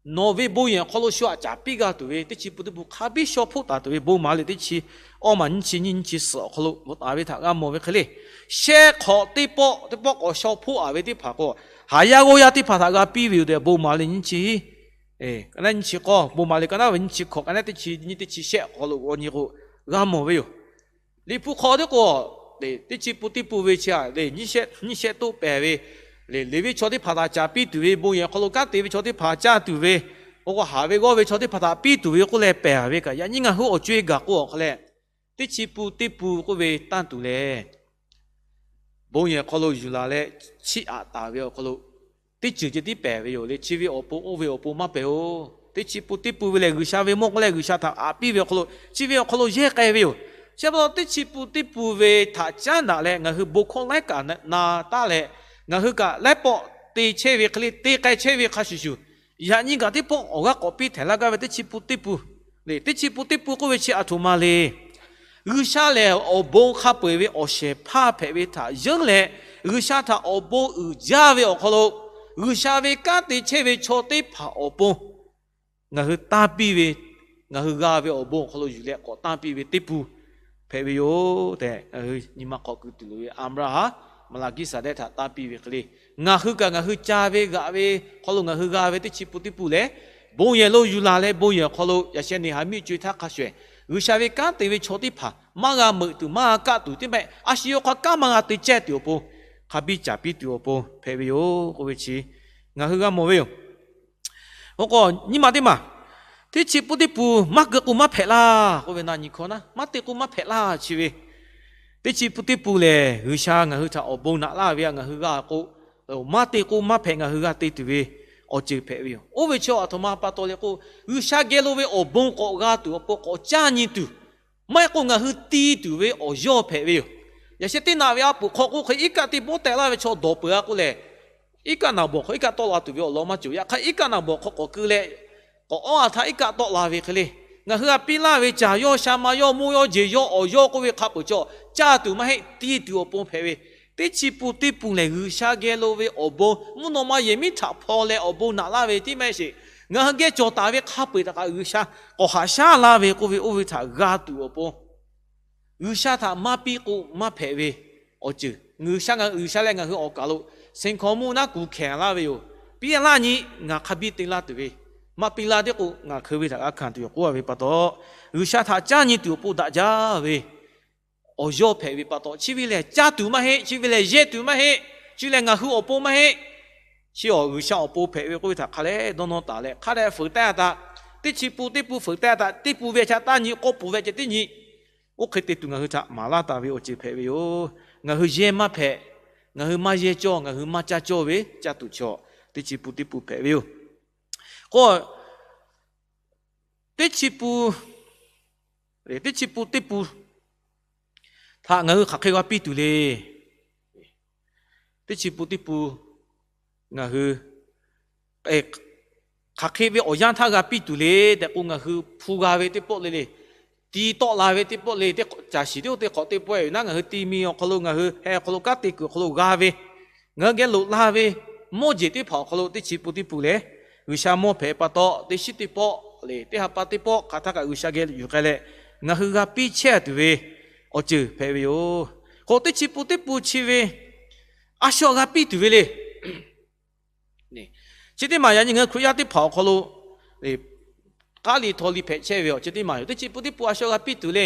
nawˬ ve bon yehˬ hk'aw lo shu aꞈ caˍ piˇ g'a tuˬ ve teˇ chi pun teˇ pun hk'a biˇ shaw hpoˆ taˍ tuˬ ve bon maˍ le teˇ chi awˇ maˬ nyiˇ chi nyiˇ nyiˇ chi suhˍ awˬ hk'aw lo bvuhꞈ taˍ ve htaꞈ g'a mawˬ ve hk'e le. Shehˆ hk'awꞈ teˇ pawˆ teˇ pawˆ k'awꞈ shaw hpoˆ a ve teˇ hpaˍ k'o, haˍ yaˇ g'awˇ yaˇ teˇ hpaˍ htaꞈ g'a piˇ ve yoˬ tehꞈ bon maˍ le nyiˇ chi, ka naˉ nyiˇ chi k'awˇ, bon maˍ le ka naˉ ve nyiˇ chi hkawꞈ, ka naˉ teˇ chi nyiˇ teˇ chi shehˆ awˬ hk'aw lo g'aw nyi k'o, g'a mawˬ ve yoˬ. Liꞈ hpu hk'aw teˇ k'o, teˇ chi pun teˇ pun ve chi a le, nyiˇ shehˆ toˆ pehˍ ve le, Leˍviˆ chaw teˇ hpaˍ htaꞈ caˍ piˇ tuˬ ve, bon yehˬ hk'aw lo kanˉ te ve chaw teˇ hpaˍ caˇ tuˬ ve, oˇ k'o haˍ ve g'awˇ ve chaw teˇ hpaˍ htaꞈ piˇ tuˬ ve k'oˆ leh pehˍ ve kaꞈ, yaꞈ nyi ngaˬ hui awˬ co-e gaˬ k'o awˬ hk'a leh, teˇ chi pun teˇ pun k'oˆ ve tanˇ tuˬ lehˬ, bon yehˬ hk'aw lo yuˬ laˬ leh chiˇ aꞈ taˍ ve awˬ hk'aw lo teˇ ceuˬ ceh tiˉ pehˍ ve yoˬ le. Chi ve awˬ pon oˇ ve awˬ pon maˇ pehˍ-oˬ. Teˇ chi pun teˇ pun ve lehˬ, G'uiˬsha ve mawˇ k'oˆ leh G'uiˬsha htaꞈ aꞈ piˇ ve awˬ hk'aw lo, chi ve awˬ hk'aw lo yehˇ k'ai ve yoˬ. Chi pa taw teˇ chi pun teˇ pun ve htaꞈ caˉ daꞈ leh ngaˬ hui bon hkawˇ laiˉ kaꞈ na taˉ leh, ngaˬ hui kaꞈ laiˉ pawˆ te chehˇ ve hk'e le, te k'ai chehˇ ve hk'a shuˍ shuˍ, yaꞈ nyi kaꞈ teˇ pawˆ awˬ g'aˇ k'awꞈ piˇ htehꞈ laˇ gaˇ ve teˇ chi pun teˇ pun le. Teˇ chi pun teˇ pun k'oˆ ve chi aˬ htoꞈ ma le. G'uiˬsha lehˬ awˬ bon hk'a peu-eˬ ve awˬ shehˍ hpaˇ hpehꞈ ve htaꞈ yeunˇ leh, G'uiˬsha htaꞈ awˬ bon uiˍ jaˇ ve awˬ hk'aw lo, G'uiˬsha ve kanˉ te chehˇ ve chaw teˇ hpaˍ awˬ pon ngaˬ hui tanˇ piˇ ve, ngaˬ hui g'a ve awˬ bon awˬ hk'aw lo yuˬ leh k'awꞈ tanˇ piˇ ve teˇ pun hpehꞈ ve yoˬ tehꞈ, ngaˬ hui nyi ma hk'aw keu tuˬ loˍ ve Aˍbraˍhanˍ, Maˍlaˍhkiˇsaˍdehˆ htaꞈ tanˇ piˇ ve hk'e le, ngaˬ hui kaꞈ ngaˬ hui ca ve g'aꞈ ve hk'aw lo ngaˬ hui g'a ve teˇ chi pun teˇ pun lehˬ, bon yehˬ lo yuˬ laˬ leh bon yehˬ awˬ hk'aw lo yaꞈ sheh Neˍhaˍmiˆ co-e htaˇ hk'a shuˍ shuˍ, G'uiˬsha ve kanˉ te ve chaw teˇ hpaˍ maˇ g'a meuꞈ tuˬ, maˇ g'a kaˆ tuˬ, teˇ mehˆ a shu yawˇ hk'aˇ kanˉ maˇ g'a te cehˇ tuˬ awˬ pon, hk'a biˇ caˍ piˇ tuˬ awˬ pon hpehꞈ ve yoˬ k'oˆ ve chi ngaˬ hui g'a mawˬ ve yoˬ. Oˇ k'o nyiˇ ma teˇ maˬ, teˇ chi pun teˇ pun maˇ keu k'o maˇ hpehꞈ laˇ k'oˆ ve na nyi hkawˇ naˉ, maˇ te k'o maˇ hpehꞈ laˇ chi ve, teˇ chi pun teˇ pun lehˬ G'uiˬsha ngaˬ hui htaꞈ awˬ bon naꞈ laˇ ve a ngaˬ hui g'a k'o, maˇ te k'o maˇ hpehꞈ ngaˬ hui g'a te tuˬ ve awˬ ceuˬ hpehꞈ ve yoˬ. Oˇ ve chi aˬ htoꞈ ma pa taw le k'o, G'uiˬsha geh lo ve awˬ bon k'awꞈ g'a tuˬ awˬ pon k'awꞈ caˇ nyi tuˬ, maˇ heˆ k'o ngaˬ hui ti tuˬ ve awˬ yawˇ hpehꞈ ve yoˬ. Yaꞈ sheh teˇ naꞈ ve a poˍ hk'aw k'oˆ hk'e iˉ kaˆ teˇ bawˆ teh laˇ ve chaw dawˬ peuˬ a k'oˆ lehˬ, iˉ kaˆ naˍ bawˬ hk'aw iˉ kaˆ tawˆ la tuˬ ve awˬ lawn maˇ cawˬ. Yaꞈ hk'aˇ iˉ kaˆ naˍ bawˬ hk'aw k'awꞈ keu leh k'awꞈ awˉ a htaˇ iˉ kaˆ tawˆ la ve hk'e le, ngaˬ hui a piˇ laˇ ve caˬ yawˇ, sha ma yawˇ, mvuhˇ yawˇ, jeˬ yawˇ, awˬ yawˇ k'oˆ ve hk'a peuˬ chaw caˇ tuˬ maˇ heˆ, ti tuˬ awˬ pon hpehꞈ ve. Teˇ chi pun teˇ pun lehˬ G'uiˬsha geh lo ve awˬ bon mvuhˇ naw ma yehˬ miˉ htaꞈ hpaw leh awˬ bon naꞈ laˇ ve tiˉ maˇ heˆ sheˍ, ngaˬ hui geh cawˬ taˍ ve hk'a peu-eˬ htaꞈ kaꞈ G'uiˬsha k'awꞈ haꞈ shaˉ laˇ ve k'oˆ ve oˇ ve htaꞈ g'a tuˬ awˬ pon, G'uiˬsha htaꞈ maˇ piˇ k'o maˇ hpehꞈ ve awˬ ceuˬ, G'uiˬsha ngaˬ, G'uiˬsha leh ngaˬ hui awˬ kaˬ lo Seˍ hkaoˍ monˇ naˉ kuˬ hkehˍ laˇ ve yoˬ. Piˇ laˇ nyi, ngaˬ hk'a biˇ te laˇ tuˬ ve, maˇ piˇ laˇ tiˉ k'o ngaˬ hkeu ve htaꞈ g'a hkanˍ tuˬ yoˬ k'oˆ ve pa taw, G'uiˬsha htaꞈ caˇ nyi tuˬ awˬ pon daꞈ jaˇ ve awˬ yawˇ hpehꞈ ve pa taw, chi ve lehˬ caˇ tuˬ maˇ heˆ, chi ve lehˬ yehˇ tuˬ maˇ heˆ, chi lehˬ ngaˬ hui awˬ pon maˇ heˆ. Chi awˬ G'uiˬsha awˬ pon hpehꞈ ve k'oˆ ve htaꞈ hk'a leh dawˇ nawˇ taˍ leh, hk'a dehꞈ feuˍ teh-a taꞈ, teˇ chi pun teˇ pun feuˍ teh-a taꞈ, teˇ pun ve a chaꞈ taˇ nyi, k'awˇ pun ve a ceh tiˉ nyi. Oˇ hk'e te tuˬ ngaˬ hui htaꞈ maˍ laˇ taˍ ve awˬ ceuˬ hpehꞈ ve yoˬ. Ngaˬ hui yehˇ maˇ hpehꞈ, ngaˬ hui maˇ yehˇ cawˇ, ngaˬ hui maˇ caˇ cawˇ ve caˇ tuˬ chaw, teˇ chi pun teˇ pun hpehꞈ ve yoˬ. K'o, teˇ chi pun, teˇ chi pun teˇ pun htaꞈ ngaˬ hui hk'aˬ hk'e g'a piˇ tuˬ le. Teˇ chi pun teˇ pun ngaˬ hui hk'aˬ hk'e ve awˬ yanˇ htaˇ g'a piˇ tuˬ le tehꞈ k'o, ngaˬ hui hpu g'a ve teˇ pawˆ le le, ti tawˆ la ve teˇ pawˆ le, teˇ caˬ shiˍ teˇ oˇ teˇ hk'awꞈ teˇ pawˆ-e ve naˉ, ngaˬ hui ti mi awˬ hk'aw lo ngaˬ hui heh awˬ hk'aw lo kanˉ te kuiˬ awˬ hk'aw lo g'a ve, ngaˬ hui geh loꞈ la ve mawˇ jeˬ teˇ hpaˍ awˬ hk'aw lo teˇ chi pun teˇ pun lehˬ, G'uiˬsha mawˇ hpehꞈ pa taw, teˇ shiˉ teˇ pawˆ le, teˇ ha pa teˇ pawˆ hk'aˬ htaˇ kaꞈ G'uiˬsha geh yuˬ k'ai leh, ngaˬ hui g'a piˇ chehˇ tuˬ ve awˬ ceuˬ hpehꞈ ve yoˬ. K'o, teˇ chi pun teˇ pun chi ve a shu g'a piˇ tuˬ ve le. Chi teˇ maˬ yaꞈ nyi ngaˬ hui Hkriꞈ yaˇ teˇ hpaˍ awˬ hk'aw lo k'aˉ li htaw li hpehꞈ chehˇ ve awˬ ceuˬ teˇ maˬ yoˬ. Teˇ chi pun teˇ pun a shu g'a piˇ tuˬ le.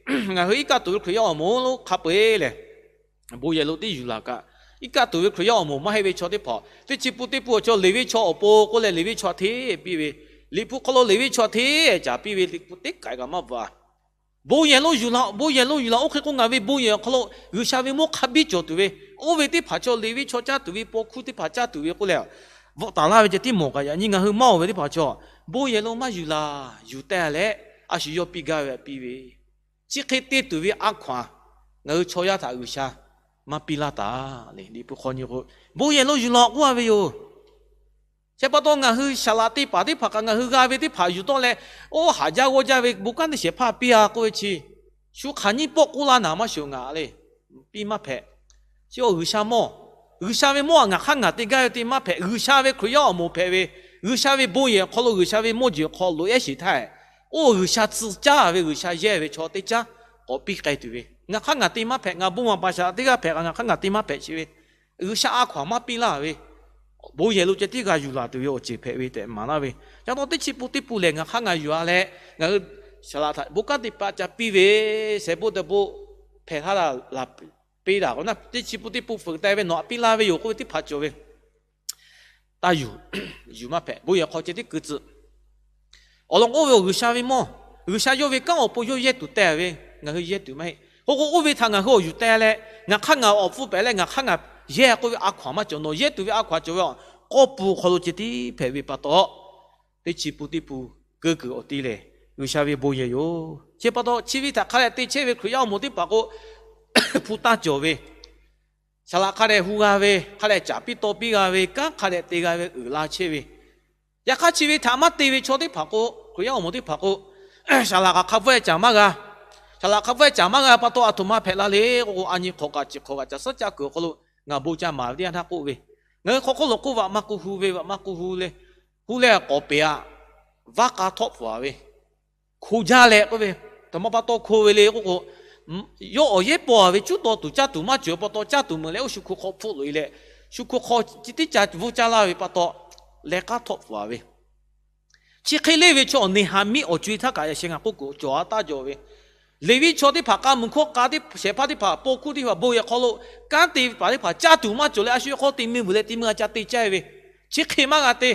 Ngaˬ hui iˉ kaˆ tuˬ ve Hkriꞈ yaˇ awˬ moˍ lo hk'a peu-eˬ lehˬ, bon yehˬ lo teˇ yuˬ laˬ kaꞈ, iˉ kaˆ tuˬ ve Hkriꞈ yaˇ awˬ moˍ maˇ heˆ ve chaw teˇ hpaˍ, teˇ chi pun teˇ pun awˬ chaw Leˍviˆ chaw awˬ pon k'oˆ leh Leˍviˆ chaw hteˇ piˇ ve, Liꞈ hpu hk'aw lo Leˍviˆ chaw hteˇ caˍ piˇ ve, Liꞈ hpu teˇ k'ai kaꞈ maˇ bvuhꞈ. Bon yehˬ lo yuˬ laˬ, bon yehˬ lo yuˬ laˬ. Oˇ hk'e k'o, ngaˬ ve bon yehˬ awˬ hk'aw lo G'uiˬsha ve mawˇ hk'a biˇ cawˬ tuˬ ve, oˇ ve teˇ hpaˍ chaw Leˍviˆ chaw caˇ tuˬ ve, paw hkuˇ teˇ hpaˍ caˇ tuˬ ve k'oˆ leh, bvuhꞈ taˍ laˇ ve ceh tiˉ mawˬ kaꞈ, yaꞈ nyi ngaˬ hui maˇ oˬ ve teˇ hpaˍ chaw, bon yehˬ lo maˇ yuˬ laˬ, yuˬ teh leh, a shu yawˇ piˇ gaˇ ve htaꞈ piˇ ve, chi hk'e te tuˬ ve a hkaw-anˬ ngaˬ hui chaw yaˇ htaꞈ G'uiˬsha maˇ piˇ laˇ taˍ le. Liꞈ hpu hk'aw nyi k'o, bon yehˬ lo yuˬ laˬ k'oˆ a ve yoˬ. Chi pa taw ngaˬ hui saˍ laꞈ te paˍ teˇ hpaˍ kaꞈ ngaˬ hui g'a ve teˇ hpaˍ yuˬ tawˆ leh, oˇ haˍ jaˇ g'awˇ jaˇ ve bon kanˉ teˇ shehˍ hpaˇ piˇ-a k'oˆ ve chi, shu hk'aˬ nyiˇ pawˆ k'oˆ laˇ naˍ maˇ shoˍ ngaˬ le. Piˇ maˇ hpehꞈ. Chi awˬ G'uiˬsha mawˇ, G'uiˬsha ve mawˇ-a ngaˬ hk'aˇ ngaˬ te gaˇ ve te maˇ hpehꞈ. G'uiˬsha ve Hkriꞈ yaˇ awˬ moˍ hpehꞈ ve, G'uiˬsha ve bon yehˬ awˬ hk'aw lo G'uiˬsha ve mawˇ jeˬ awˬ hk'aw lo ehˉ sheˍ htaˇ, oˇ G'uiˬsha tcuh caˇ ve G'uiˬsha yehˇ ve chaw teˇ caˉ k'awꞈ piˇ k'ai tuˬ ve, ngaˬ hk'aˇ ngaˬ te maˇ hpehꞈ, ngaˬ bon maˍ paˍ shaˍ teˇ g'aˇ hpehꞈ kaꞈ ngaˬ hk'aˇ ngaˬ te maˇ hpehꞈ chi ve, G'uiˬsha a hkaw-anˬ maˇ piˇ laˇ ve, bon yehˬ lo ceh tiˉ g'a yuˬ laˬ tuˬ ve awˬ ceuˬ hpehꞈ ve tehꞈ maˍ laˇ ve. Ca taw teˇ chi pun teˇ pun lehˬ, ngaˬ hk'aˇ ngaˬ yuˬ-a leh, ngaˬ hui saˍ laꞈ htaꞈ bon kanˉ te paˍ ca piˇ ve, shehˍ bon dehꞈ bon hpehꞈ htaˇ laˬ peˇ daꞈ k'o naˉ, teˇ chi pun teˇ pun feuꞈ teh ve nawˬ htaꞈ piˇ laˇ ve yoˬ k'oˆ ve teˇ hpaˍ cawˬ ve, taˇ yuˬ, yuˬ maˇ hpehꞈ. Bon yehˬ hk'aw ceh tiˉ keu tcuh. Awˬ lawn k'o, oˇ ve awˬ G'uiˬsha ve mawˇ, G'uiˬsha yawˇ ve kanˉ awˬ pon yawˇ yehˇ tuˬ teh ve, ngaˬ hui yehˇ tuˬ maˇ heˆ. K'o k'o, oˇ ve htaꞈ ngaˬ hui awˬ yuˬ teh leh, ngaˬ hk'aˇ ngaˬ awˬ hpfuhˇ pehꞈ leh ngaˬ hk'aˇ ngaˬ yehˇ k'oˆ ve a hkaw-anˬ maˇ cawˬ. Nawˬ yehˇ tuˬ ve a hkaw-anˬ cawˬ ve, k'awˇ pun hk'aw lo ceh tiˉ hpehꞈ ve pa taw, teˇ chi pun teˇ pun keu kuiˬ awˬ ti lehˬ, G'uiˬsha ve bon yehˬ yoˬ. Chi pa taw, chi ve htaꞈ hk'a dehꞈ te chehˇ ve Hkriꞈ yaˇ awˬ moˍ teˇ hpaˍ k'o, hpu taˇ cawˬ ve, saˍ laꞈ hk'a dehꞈ hu g'a ve, hk'a dehꞈ caˍ piˇ taw piˇ g'a ve, kanˉ hk'a dehꞈ te g'a ve uiˍ la chehˇ ve, yaꞈ hk'aˇ chi ve htaꞈ maˇ te ve chaw teˇ hpaˍ k'o, Hkriꞈ yaˇ awˬ moˍ teˇ hpaˍ k'o, saˍ laꞈ kaꞈ hk'a bvuhˆ-e caˍ maˇ g'a. Saˍ laꞈ hk'a bvuhˆ-e caˍ maˇ g'a pa taw, a htoꞈ ma hpehꞈ la le k'o k'o, a nyi hk'awꞈ kaꞈ chi hk'awꞈ kaꞈ caˬ suhˉ caˇ kuiˬ awˬ hk'aw lo ngaˬ bon ca maˍ ve teˇ yanˇ htaˇ k'oˆ ve, ngaˬ hui hk'aw hk'oˆ lo k'oˆ vaꞈ maˇ k'oˆ hu ve, vaꞈ maˇ k'oˆ hu le, hu leh k'awꞈ peꞈ-a, vaˇ k'a htawˆ pfuhˍ-a ve, hko jaˇ leh k'oˆ ve, htoꞈ ma pa taw hko ve le k'o k'o, yawˇ awˬ yehˉ paw-a ve cuˉ taw tuˬ caˇ tuˬ maˇ cawˬ pa taw, caˇ tuˬ meuꞈ leh oˇ shu hko hk'aw hpfuhˆ loꞈ-e leh, shu hko hk'aw chi tiˉ ca bvuhˇ caˇ laˇ ve pa taw, leh k'a htawˆ pfuhˍ-a ve, chi hk'e leˇ ve chaw awˬ Neˍhaˍmiˆ awˬ co-e htaˇ kaꞈ yaꞈ sheh ngaˬ k'oˆ kuiˬ cawˬ-a taˇ jaw ve, Leˍviˆ chaw teˇ hpaˍ k'a muiˬ hkawˇ k'a teˇ shehˍ hpaˇ teˇ hpaˍ paw hkuˇ teˇ hpaˍ bon yehˬ hk'aw lo kanˉ te paˍ teˇ hpaˍ caˇ tuˬ maˇ cawˬ leh a shu hk'aw te meuˇ vuiˬ leh te meuˇ g'a ca te caˇ ve, chi hk'e maˇ g'a te.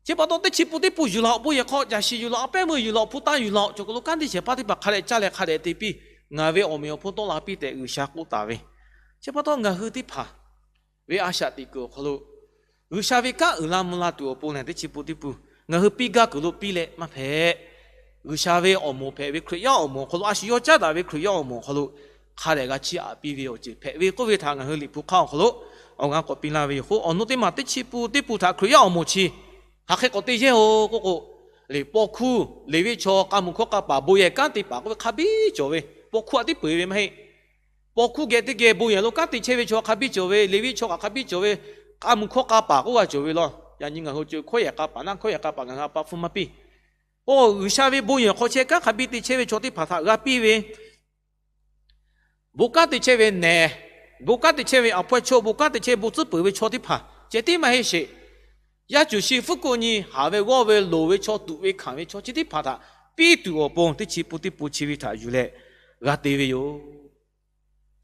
Chi pa taw teˇ chi pun teˇ pun yuˬ laˬ-oꞈ, bon yehˬ hk'aw caˬ shiˍ yuˬ laˬ-oꞈ, a pehˉ meuˇ yuˬ laˬ-oꞈ, hpu taˇ yuˬ laˬ-oꞈ, cawˬ kuiˬ lo kanˉ teˇ shehˍ hpaˇ teˇ hpaˍ hk'a dehꞈ caˇ leh hk'a dehꞈ te piˇ, ngaˬ ve awˬ meꞈ awˬ hponˇ tawˆ la piˇ tehꞈ G'uiˬsha k'oˆ taˍ ve. Chi pa taw ngaˬ hui teˇ hpaˍ ve a shaꞈ teꞈ kuiˬ awˬ hk'aw lo G'uiˬsha ve kanˉ uiˍ la mvuh la tuˬ awˬ pon lehˬ, teˇ chi pun teˇ pun ngaˬ hui piˇ gaˇ kuiˬ lo piˇ leh maˇ hpehꞈ. G'uiˬsha ve awˬ moˍ hpehꞈ ve Hkriꞈ yaˇ awˬ moˍ awˬ hk'aw lo, a shu yawˇ caˉ daꞈ ve Hkriꞈ yaˇ awˬ moˍ awˬ hk'aw lo hk'a dehꞈ g'a chiˇ aꞈ piˇ ve awˬ ceuˬ hpehꞈ ve k'oˆ ve htaꞈ ngaˬ hui Liꞈ hpu hk'aˇ awˬ hk'aw lo awˬ g'a k'awꞈ piˇ laˇ ve yoˬ. K'o awˬ nu teˇ maˬ teˇ chi pun teˇ pun htaꞈ Hkriꞈ yaˇ awˬ moˍ chi hk'aˬ hk'e k'awꞈ te yehˇ-oˬ k'oˆ k'o, paw hkuˇ Leˍviˆ chaw k'a muiˬ hkawˇ k'a paˍ bon yehˬ kanˉ te paˍ k'oˆ ve hk'a biˇ cawˬ ve, paw hkuˇ a tiˉ peu-eˬ ve maˇ heˆ. Paw hkuˇ geh teˇ geh bon yehˬ lo kanˉ te chehˇ ve chaw hk'a biˇ cawˬ ve, Leˍviˆ chaw kaꞈ hk'a biˇ cawˬ ve, k'a muiˬ hkawˇ k'a paˍ k'oˆ g'a cawˬ ve law. Yaꞈ nyi ngaˬ hui cawˬ hkawˇ yehˬ k'a paˍ naˆ, hkawˇ yehˬ k'a paˍ ngaˬ hui a pa hpfuhˇ maˇ piˇ. Oˇ, G'uiˬsha ve bon yehˬ hk'aw chehˇ kanˉ hk'a biˇ te chehˇ ve chaw teˇ hpaˍ htaꞈ g'a piˇ ve, bon kanˉ te chehˇ ve nehˬ, Bon kanˉ te chehˇ ve awˬ hpawehˇ chaw, bon kanˉ te chehˇ ve bon tcuhˉ peuˬ ve chaw teˇ hpaˍ ceh tiˉ maˇ heˆ sheˍ. Yaˇ cuˬ shi fuˉ k'oˆ nyi haˍ ve g'awˇ ve loˍ ve chaw, tuꞈ ve hkanˍ ve chaw chi teˇ hpaˍ htaꞈ piˇ tuˬ awˬ pon teˇ chi pun teˇ pun chi ve htaꞈ yuˬ leh g'a te ve yoˬ.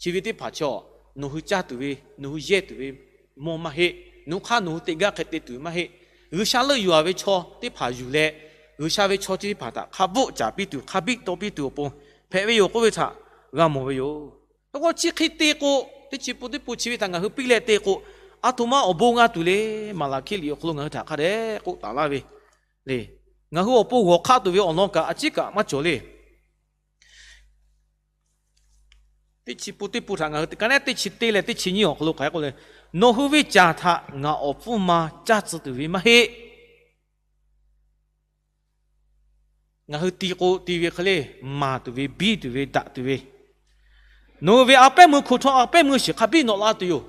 Chi ve teˇ hpaˍ chaw, nawˬ hui caˇ tuˬ ve, nawˬ hui yehˇ tuˬ ve mawˇ maˇ heˆ. Nawˬ hui hk'aˇ nawˬ hui teꞈ gaˇ hk'e te tuˬ maˇ heˆ. G'uiˬsha leuˆ yuˬ-a ve chaw teˇ hpaˍ yuˬ leh, G'uiˬsha ve chaw chi teˇ hpaˍ htaꞈ hk'a bvuhˆ caˍ piˇ tuˬ, hk'a biˆ tawˆ piˇ tuˬ awˬ pon hpehꞈ ve yoˬ k'oˆ ve htaꞈ g'a mawˬ ve yoˬ. Hk'e k'o chi hk'e te k'o, teˇ chi pun teˇ pun chi ve htaꞈ ngaˬ hui piˇ leh te k'o, aˬ htoꞈ ma awˬ bon g'a tuˬ le. Maˍlaˍhkiˆ liꞈ awˬ hk'aw lo ngaˬ hui htaꞈ hk'a dehꞈ k'oˆ taˍ laˇ ve le. Ngaˬ hui awˬ pon g'awˬ hk'aˆ tuˬ ve awˬ lawn kaꞈ a ciˉ kaꞈ maˇ cawˬ le. Teˇ chi pun teˇ pun htaꞈ ngaˬ hui ka naˉ teˇ chi teˇ leh teˇ chi nyiˇ awˬ hk'aw lo hk'aˬ hk'e k'oˆ le, nawˬ hui ve caˬ htaꞈ ngaˬ awˬ hpfuhˇ ma caˇ tcuh tuˬ ve maˇ heˆ. Ngaˬ hui ti k'o ti ve hk'e le, maˍ tuˬ ve, biˇ tuˬ ve, daꞈ tuˬ ve, nawˬ hui ve a pehˉ meuˇ hko htawˇ a pehˉ meuˇ shiˍ hk'a biˇ nawꞈ la tuˬ yoˬ.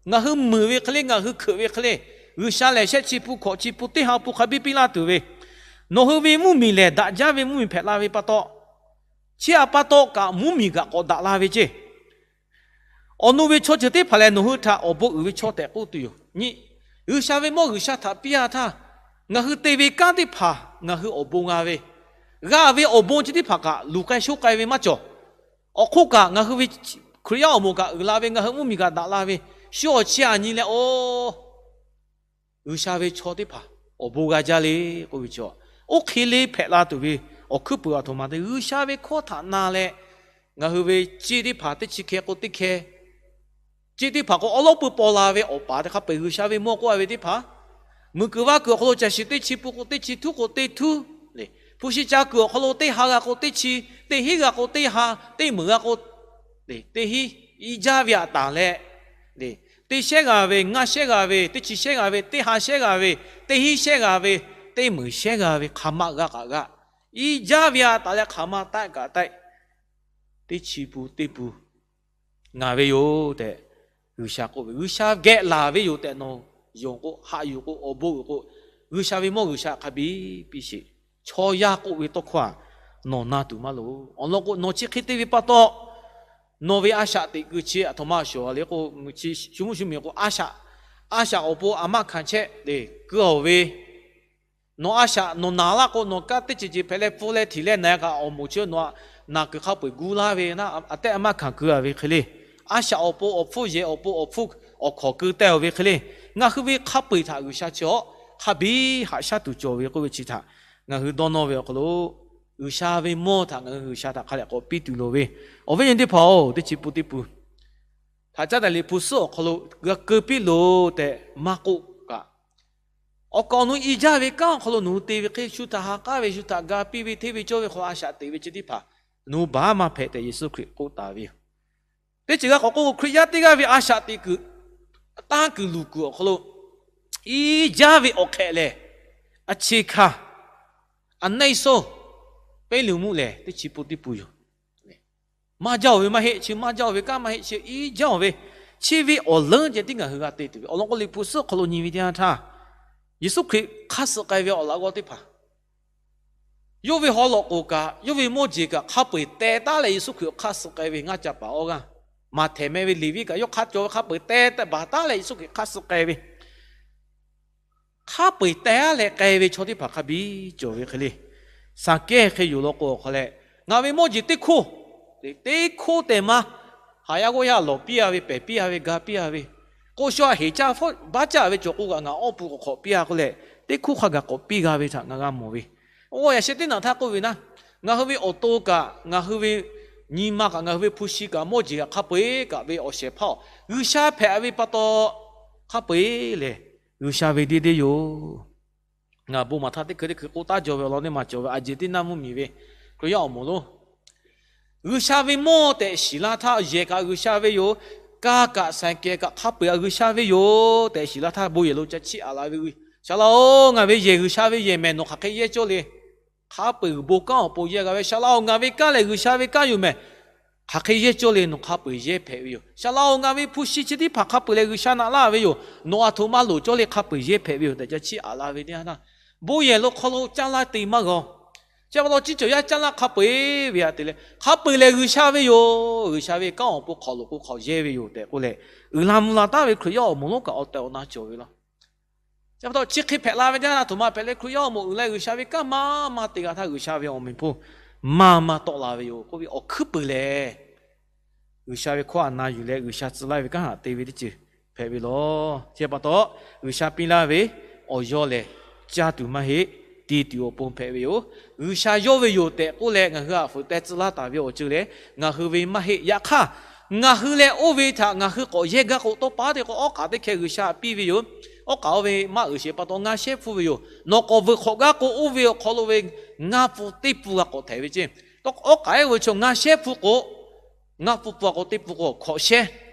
Ngaˬ hui muiˬ ve hk'e le, ngaˬ hui hkeuꞈ ve hk'e le, G'uiˬsha lehˬ shehˆ chi pun hkawꞈ chi pun teˇ ha pun hk'a biˇ piˇ laˇ tuˬ ve, nawˬ hui ve mvuhˇmiˬ lehˬ daꞈ jaˇ ve mvuhˇmiˬ hpehꞈ la ve pa taw, chi htaꞈ pa taw kaꞈ mvuhˇmiˬ kaꞈ k'awꞈ daꞈ la ve ceˇ. Awˬ nu ve chaw ceuˬ teˇ hpaˍ lehˬ nawˬ hui htaꞈ awˬ bon uiˍ ve chaw tehꞈ k'oˆ tuˬ yoˬ. Nyi, G'uiˬsha ve mawˇ G'uiˬsha htaꞈ piˇ-a htaˇ, ngaˬ hui te ve kanˉ teˇ hpaˍ ngaˬ hui awˬ bon g'a ve, g'a ve awˬ bon chi teˇ hpaˍ kaꞈ luˬ k'ai shoˉ k'ai ve maˇ cawˬ. Awˬ hk'oˆ kaꞈ ngaˬ hui ve Hkriꞈ yaˇ awˬ moˍ kaꞈ uiˍ la ve, ngaˬ hui mvuhˇmiˬ kaꞈ daꞈ la ve, shu awˬ chi aꞈ nyi leh, o, G'uiˬsha ve chaw teˇ hpaˍ awˬ bon g'a jaˇ le k'oˆ ve chi, oˇ hk'e le hpehꞈ la tuˬ ve awˬ hkuiˉ puiˍ aˬ htoꞈ ma te, G'uiˬsha ve hkawˇ htaꞈ na leh, ngaˬ hui ve ceˇ teˇ hpaˍ teˇ chi hkeh k'o teˇ hkeh, ceˇ teˇ hpaˍ k'o awˉ lawˉ pui paw la ve awˬ paˍ teˇ hk'a peu-eˬ G'uiˬsha ve mawˇ k'oˆ-a ve teˇ hpaˍ, muiˬ kuiˬ vaˇ kuiˬ awˬ hk'aw lo caˬ shiˍ teˇ chi pun k'o teˇ chi htuˉ k'o teˇ htuˉ le, hpu shi ca kuiˬ awˬ hk'aw lo teˇ ha g'a k'o teˇ chi, teˇ hinˉ g'a k'o teˇ ha, teˇ meunˍ g'a k'o teˇ hinˉ, iˉ jaˇ ve aꞈ taˍ leh, teˇ shehˉ g'a ve, ngaˇ shehˉ g'a ve, teˇ chi shehˉ g'a ve, teˇ ha shehˉ g'a ve, teˇ hinˉ shehˉ g'a ve, teˇ meunˍ shehˉ g'a ve, hk'aˬ ma g'a kaꞈ g'a, iˉ jaˇ ve aꞈ taˍ leh hk'aˬ ma taˆ kaꞈ taˆ, teˇ chi pun teˇ pun ngaˬ ve yoˬ tehꞈ G'uiˬsha k'oˆ ve, G'uiˬsha geh laˬ ve yoˬ tehꞈ nawˬ yonˍ k'o, haꞈ yuˬ k'o, awˬ bon uiˍ k'o, G'uiˬsha ve mawˇ G'uiˬsha hk'a biˇ piˇ sheˍ. Chaw yaˇ k'oˆ ve tawˇ hkawˇ htaꞈ nawˬ na tuˬ maˇ loˍ. Awˬ lawn k'o, nawˬ chi hk'e te ve pa taw, nawˬ ve a shaꞈ teꞈ kuiˬ chi aˬ htoꞈ ma shawˍ le k'o, shu mvuhˇ shu miˬ k'o, a shaꞈ, a shaꞈ awˬ pon aˬ maˆ hkanˍ chehˇ le keu-a ve, nawˬ a shaꞈ nawˬ naˍ laˇ k'o, nawˬ kaꞈ teˇ ceuˬ ceuˬ hpehꞈ leh pfuhˇ leh htiꞈ leh na kaꞈ awˬ moˍ chi nawˬ naˍ kuiˬ hk'a peu-eˬ gu laˇ ve na, aꞈ tehˉ aˬ maˆ hkanˍ keu-a ve hk'e le, a shaꞈ awˬ pon awˬ hpfuhˇ yehˬ awˬ pon awˬ hpfuhˇ awˬ hkawˍ keu teh-a ve hk'e le, ngaˬ hui ve hk'a peu-eˬ htaꞈ G'uiˬsha chi awˬ hk'a biˇ haꞈ shaˉ tuˬ cawˬ ve k'oˆ ve chi htaꞈ ngaˬ hui dawˇ nawˇ ve awˬ hk'aw lo, G'uiˬsha ve mawˇ htaꞈ ngaˬ hui G'uiˬsha htaꞈ hk'a lehˬ k'awꞈ piˇ tuˬ loˍ ve, awˬ viˉ nyi teˇ hpaˍ-oˬ, teˇ chi pun teˇ pun htaꞈ caˉ daꞈ Liꞈ hpu suhˉ awˬ hk'aw lo g'a keu piˇ loˬ tehꞈ maˇ k'oˆ kaꞈ, awˬ kaˍ awˬ nu iˉ jaˇ ve kanˉ awˬ hk'aw lo nawˬ hui te ve hk'e, shu htaꞈ ha k'aˉ ve, shu htaꞈ ga piˇ ve, hteˇ ve cawˇ ve hk'aw lo a shaꞈ teꞈ ve chi teˇ hpaˍ nawˬ hui baˬ maˇ hpehꞈ tehꞈ Yeˍsuˆ Hkriꞈ k'oˆ taˍ ve yoˬ. Teˇ ceuˬ g'a k'awꞈ k'oˆ k'o, Hkriꞈ yaˇ teˇ g'aˇ ve a shaꞈ teꞈ kuiˬ, tanˇ kuiˬ luˬ kuiˬ awˬ hk'aw lo iˉ jaˇ ve awˬ hk'ehꞈ lehˬ, a chi hkanˇ, a neˇ soˇ, peˇ luˬ mvuhˇ lehˬ teˇ chi pun teˇ pun yoˬ. Maˇ jaˇ-oˬ ve maˇ heˆ, chi maˇ jaˇ-oˬ ve kanˉ maˇ heˆ, chi iˉ jaˇ-oˬ ve, chi ve awˬ leuˉ ceh tiˉ ngaˬ hui g'a te tuˬ ve. Awˬ lawn k'o, Liꞈ hpu suhˉ hk'aw lo nyi ve teˇ yanˇ htaˇ, Yeˍsuˆ Hkriꞈ hk'aˇ suh k'ai ve awˬ laꞈ g'awˇ teˇ hpaˍ, yawˇ ve haw lawꞈ k'oˍ kaꞈ, yawˇ ve mawˇ jeˬ kaꞈ hk'a peu-eˬ teh taˉ leh Yeˍsuˆ Hkriꞈ hk'aˇ suh k'ai ve ngaˇ ca paˍ awˇ g'aˇ, Maꞈhtehˍ meh ve Leˍviˆ kaꞈ yawˇ hk'a cawˬ ve hk'a peu-eˬ teh baˬ taˉ leh Yeˍsuˆ Hkriꞈ hk'aˇ suh k'ai ve hk'a peu-eˬ teh-a leh k'ai ve chaw teˇ hpaˍ hk'a biˇ cawˬ ve hk'e le. Saˍkehˇ hk'e yoˬ law k'o, awˬ hk'aw leh ngaˬ ve mawˇ jeˬ teˇ hkoˇ, teˇ hkoˇ tehꞈ maˇ, haꞈ yaˇ g'awˇ yaˇ lawˬ piˇ-a ve, pehˬ piˇ-a ve, ga piˇ-a ve, k'o shu aꞈ heˍ caˇ baˆ caˇ ve cawˬ k'o kaꞈ ngaˬ awˇ pun k'awꞈ hk'awꞈ piˇ-a k'oˆ leh, teˇ hkoˇ hk'a gaˬ k'awꞈ piˇ g'a ve htaꞈ ngaˬ g'a mawˬ ve. Oˇ yaꞈ sheh teˇ naꞈ htaˇ k'oˆ ve naˉ, ngaˬ hui ve awˬ to kaꞈ, ngaˬ hui ve nyi ma kaꞈ, ngaˬ hui ve hpu shi kaꞈ, mawˇ jeˬ kaꞈ hk'a peu-eˬ kaꞈ ve awˬ shehˍ hpaˇ-oˬ, G'uiˬsha hpehꞈ ve pa taw, hk'a peu-eˬ lehˬ G'uiˬsha ve deˇ deˇ yoˬ. Ngaˬ bon maˍ htaˇ teˇ hkui teˇ hkui k'oˆ taˉ jaw ve awˬ lawn teˇ maˬ cawˬ ve, aˬ jeˬ teˇ naˇ mvuhˇmiˬ ve Hkriꞈ yaˇ awˬ moˍ lonˉ, G'uiˬsha ve mawˇ tehꞈ shiˍ laˇ htaˇ, yehˬ kaꞈ G'uiˬsha ve yoˬ. Ka kaꞈ Saˍkehˍ kaꞈ hk'a peu-eˬ G'uiˬsha ve yoˬ tehꞈ shiˍ laˇ htaˇ, bon yehˬ lo ca chiˇ aꞈ la ve, Shaˍ laꞈ-oˬ, ngaˬ ve yehˬ G'uiˬsha ve yehˬ mehˬ, nawˬ hk'aˬ hk'e yehˇ cawˇ le. Hk'a peu-eˬ bon kanˉ awˬ pon yehˇ g'a ve, Shaˍ laꞈ-oˬ, ngaˬ ve kanˉ lehˬ G'uiˬsha ve kanˉ yoˬ mehˬ, hk'aˬ hk'e yehˇ cawˇ le, nawˬ hk'a peu-eˬ yehˇ hpehꞈ ve yoˬ. Shaˍ laꞈ-oˬ, ngaˬ ve hpu shi chi teˇ hpaˍ hk'a peu-eˬ leh G'uiˬsha naꞈ laˇ ve yoˬ, nawˬ aˬ htoꞈ ma loˍ cawˇ le, hk'a peu-eˬ yehˇ hpehꞈ ve yoˬ tehꞈ ca chiˇ aꞈ la ve teˇ yanˇ htaˇ, bon yehˬ lo hk'aw lo caˇ laˇ te maˇ g'a-oˬ. Chi pa taw, ciˉ cawˬ yaˇ caˇ laˇ hk'a peu-eˬ ve htaꞈ te leh, hk'a peu-eˬ lehˬ G'uiˬsha ve yoˬ. G'uiˬsha ve kanˉ awˬ pon hk'aˬ loꞈ k'o hk'awꞈ yehˇ ve yoˬ tehꞈ k'oˆ leh, uiˍ la mvuh la taˉ ve Hkriꞈ yaˇ awˬ moˍ lonˉ kaꞈ awˬ tehˬ awˬ na cawˬ ve law. Chi pa taw, chi hk'e hpehꞈ la ve teˇ yanˇ, aˬ htoꞈ ma hpehꞈ leh Hkriꞈ yaˇ awˬ moˍ uiˍ leh G'uiˬsha ve kanˉ maˇ maˇ te g'a htaˇ, G'uiˬsha ve awˬ meꞈ hponˇ maˇ maˇ tawˆ la ve yoˬ k'oˆ ve awˬ hkuiˉ puiˍ lehˬ, G'uiˬsha ve hkawˇ htaꞈ na yuˬ leh G'uiˬsha tcuh laˇ ve kanˉ htaꞈ te ve teˇ ceuˬ hpehꞈ ve law. Chi pa taw, G'uiˬsha piˇ laˇ ve awˬ yawˇ lehˬ, caˇ tuˬ maˇ heˆ, te tuˬ awˬ pon hpehꞈ ve yoˬ. G'uiˬsha yawˇ ve yoˬ tehꞈ k'oˆ leh ngaˬ hui htaꞈ fuiˍ teh tcuh laˇ taˍ ve awˬ ceuˬ lehˬ, ngaˬ hui ve maˇ heˆ. Yaꞈ hk'aˇ, ngaˬ hui leh oˇ ve htaꞈ ngaˬ hui k'awꞈ yehˇ gaˇ k'o, tawˇ pa teˇ k'o awˉ k'aꞈ teˇ hkeh G'uiˬsha htaꞈ piˇ ve yoˬ. Awˉ k'aꞈ oˇ ve maˇ uiˍ sheˍ pa taw ngaˇ shehˉ hpfuhˇ ve yoˬ. Nawˬ k'awꞈ veuꞈ hk'awꞈ gaˇ k'o, oˇ ve awˬ hk'aw lo ve ngaˇ pfuhˇ teˇ pfuhˇ g'a k'awꞈ htehꞈ ve ceˇ. Awˉ k'aꞈ ehˉ ve chaw ngaˇ shehˉ hpfuhˇ k'o, ngaˇ pfuhˇ pfuhˇ k'o teˇ pfuhˇ k'o hkawꞈ shehˉ,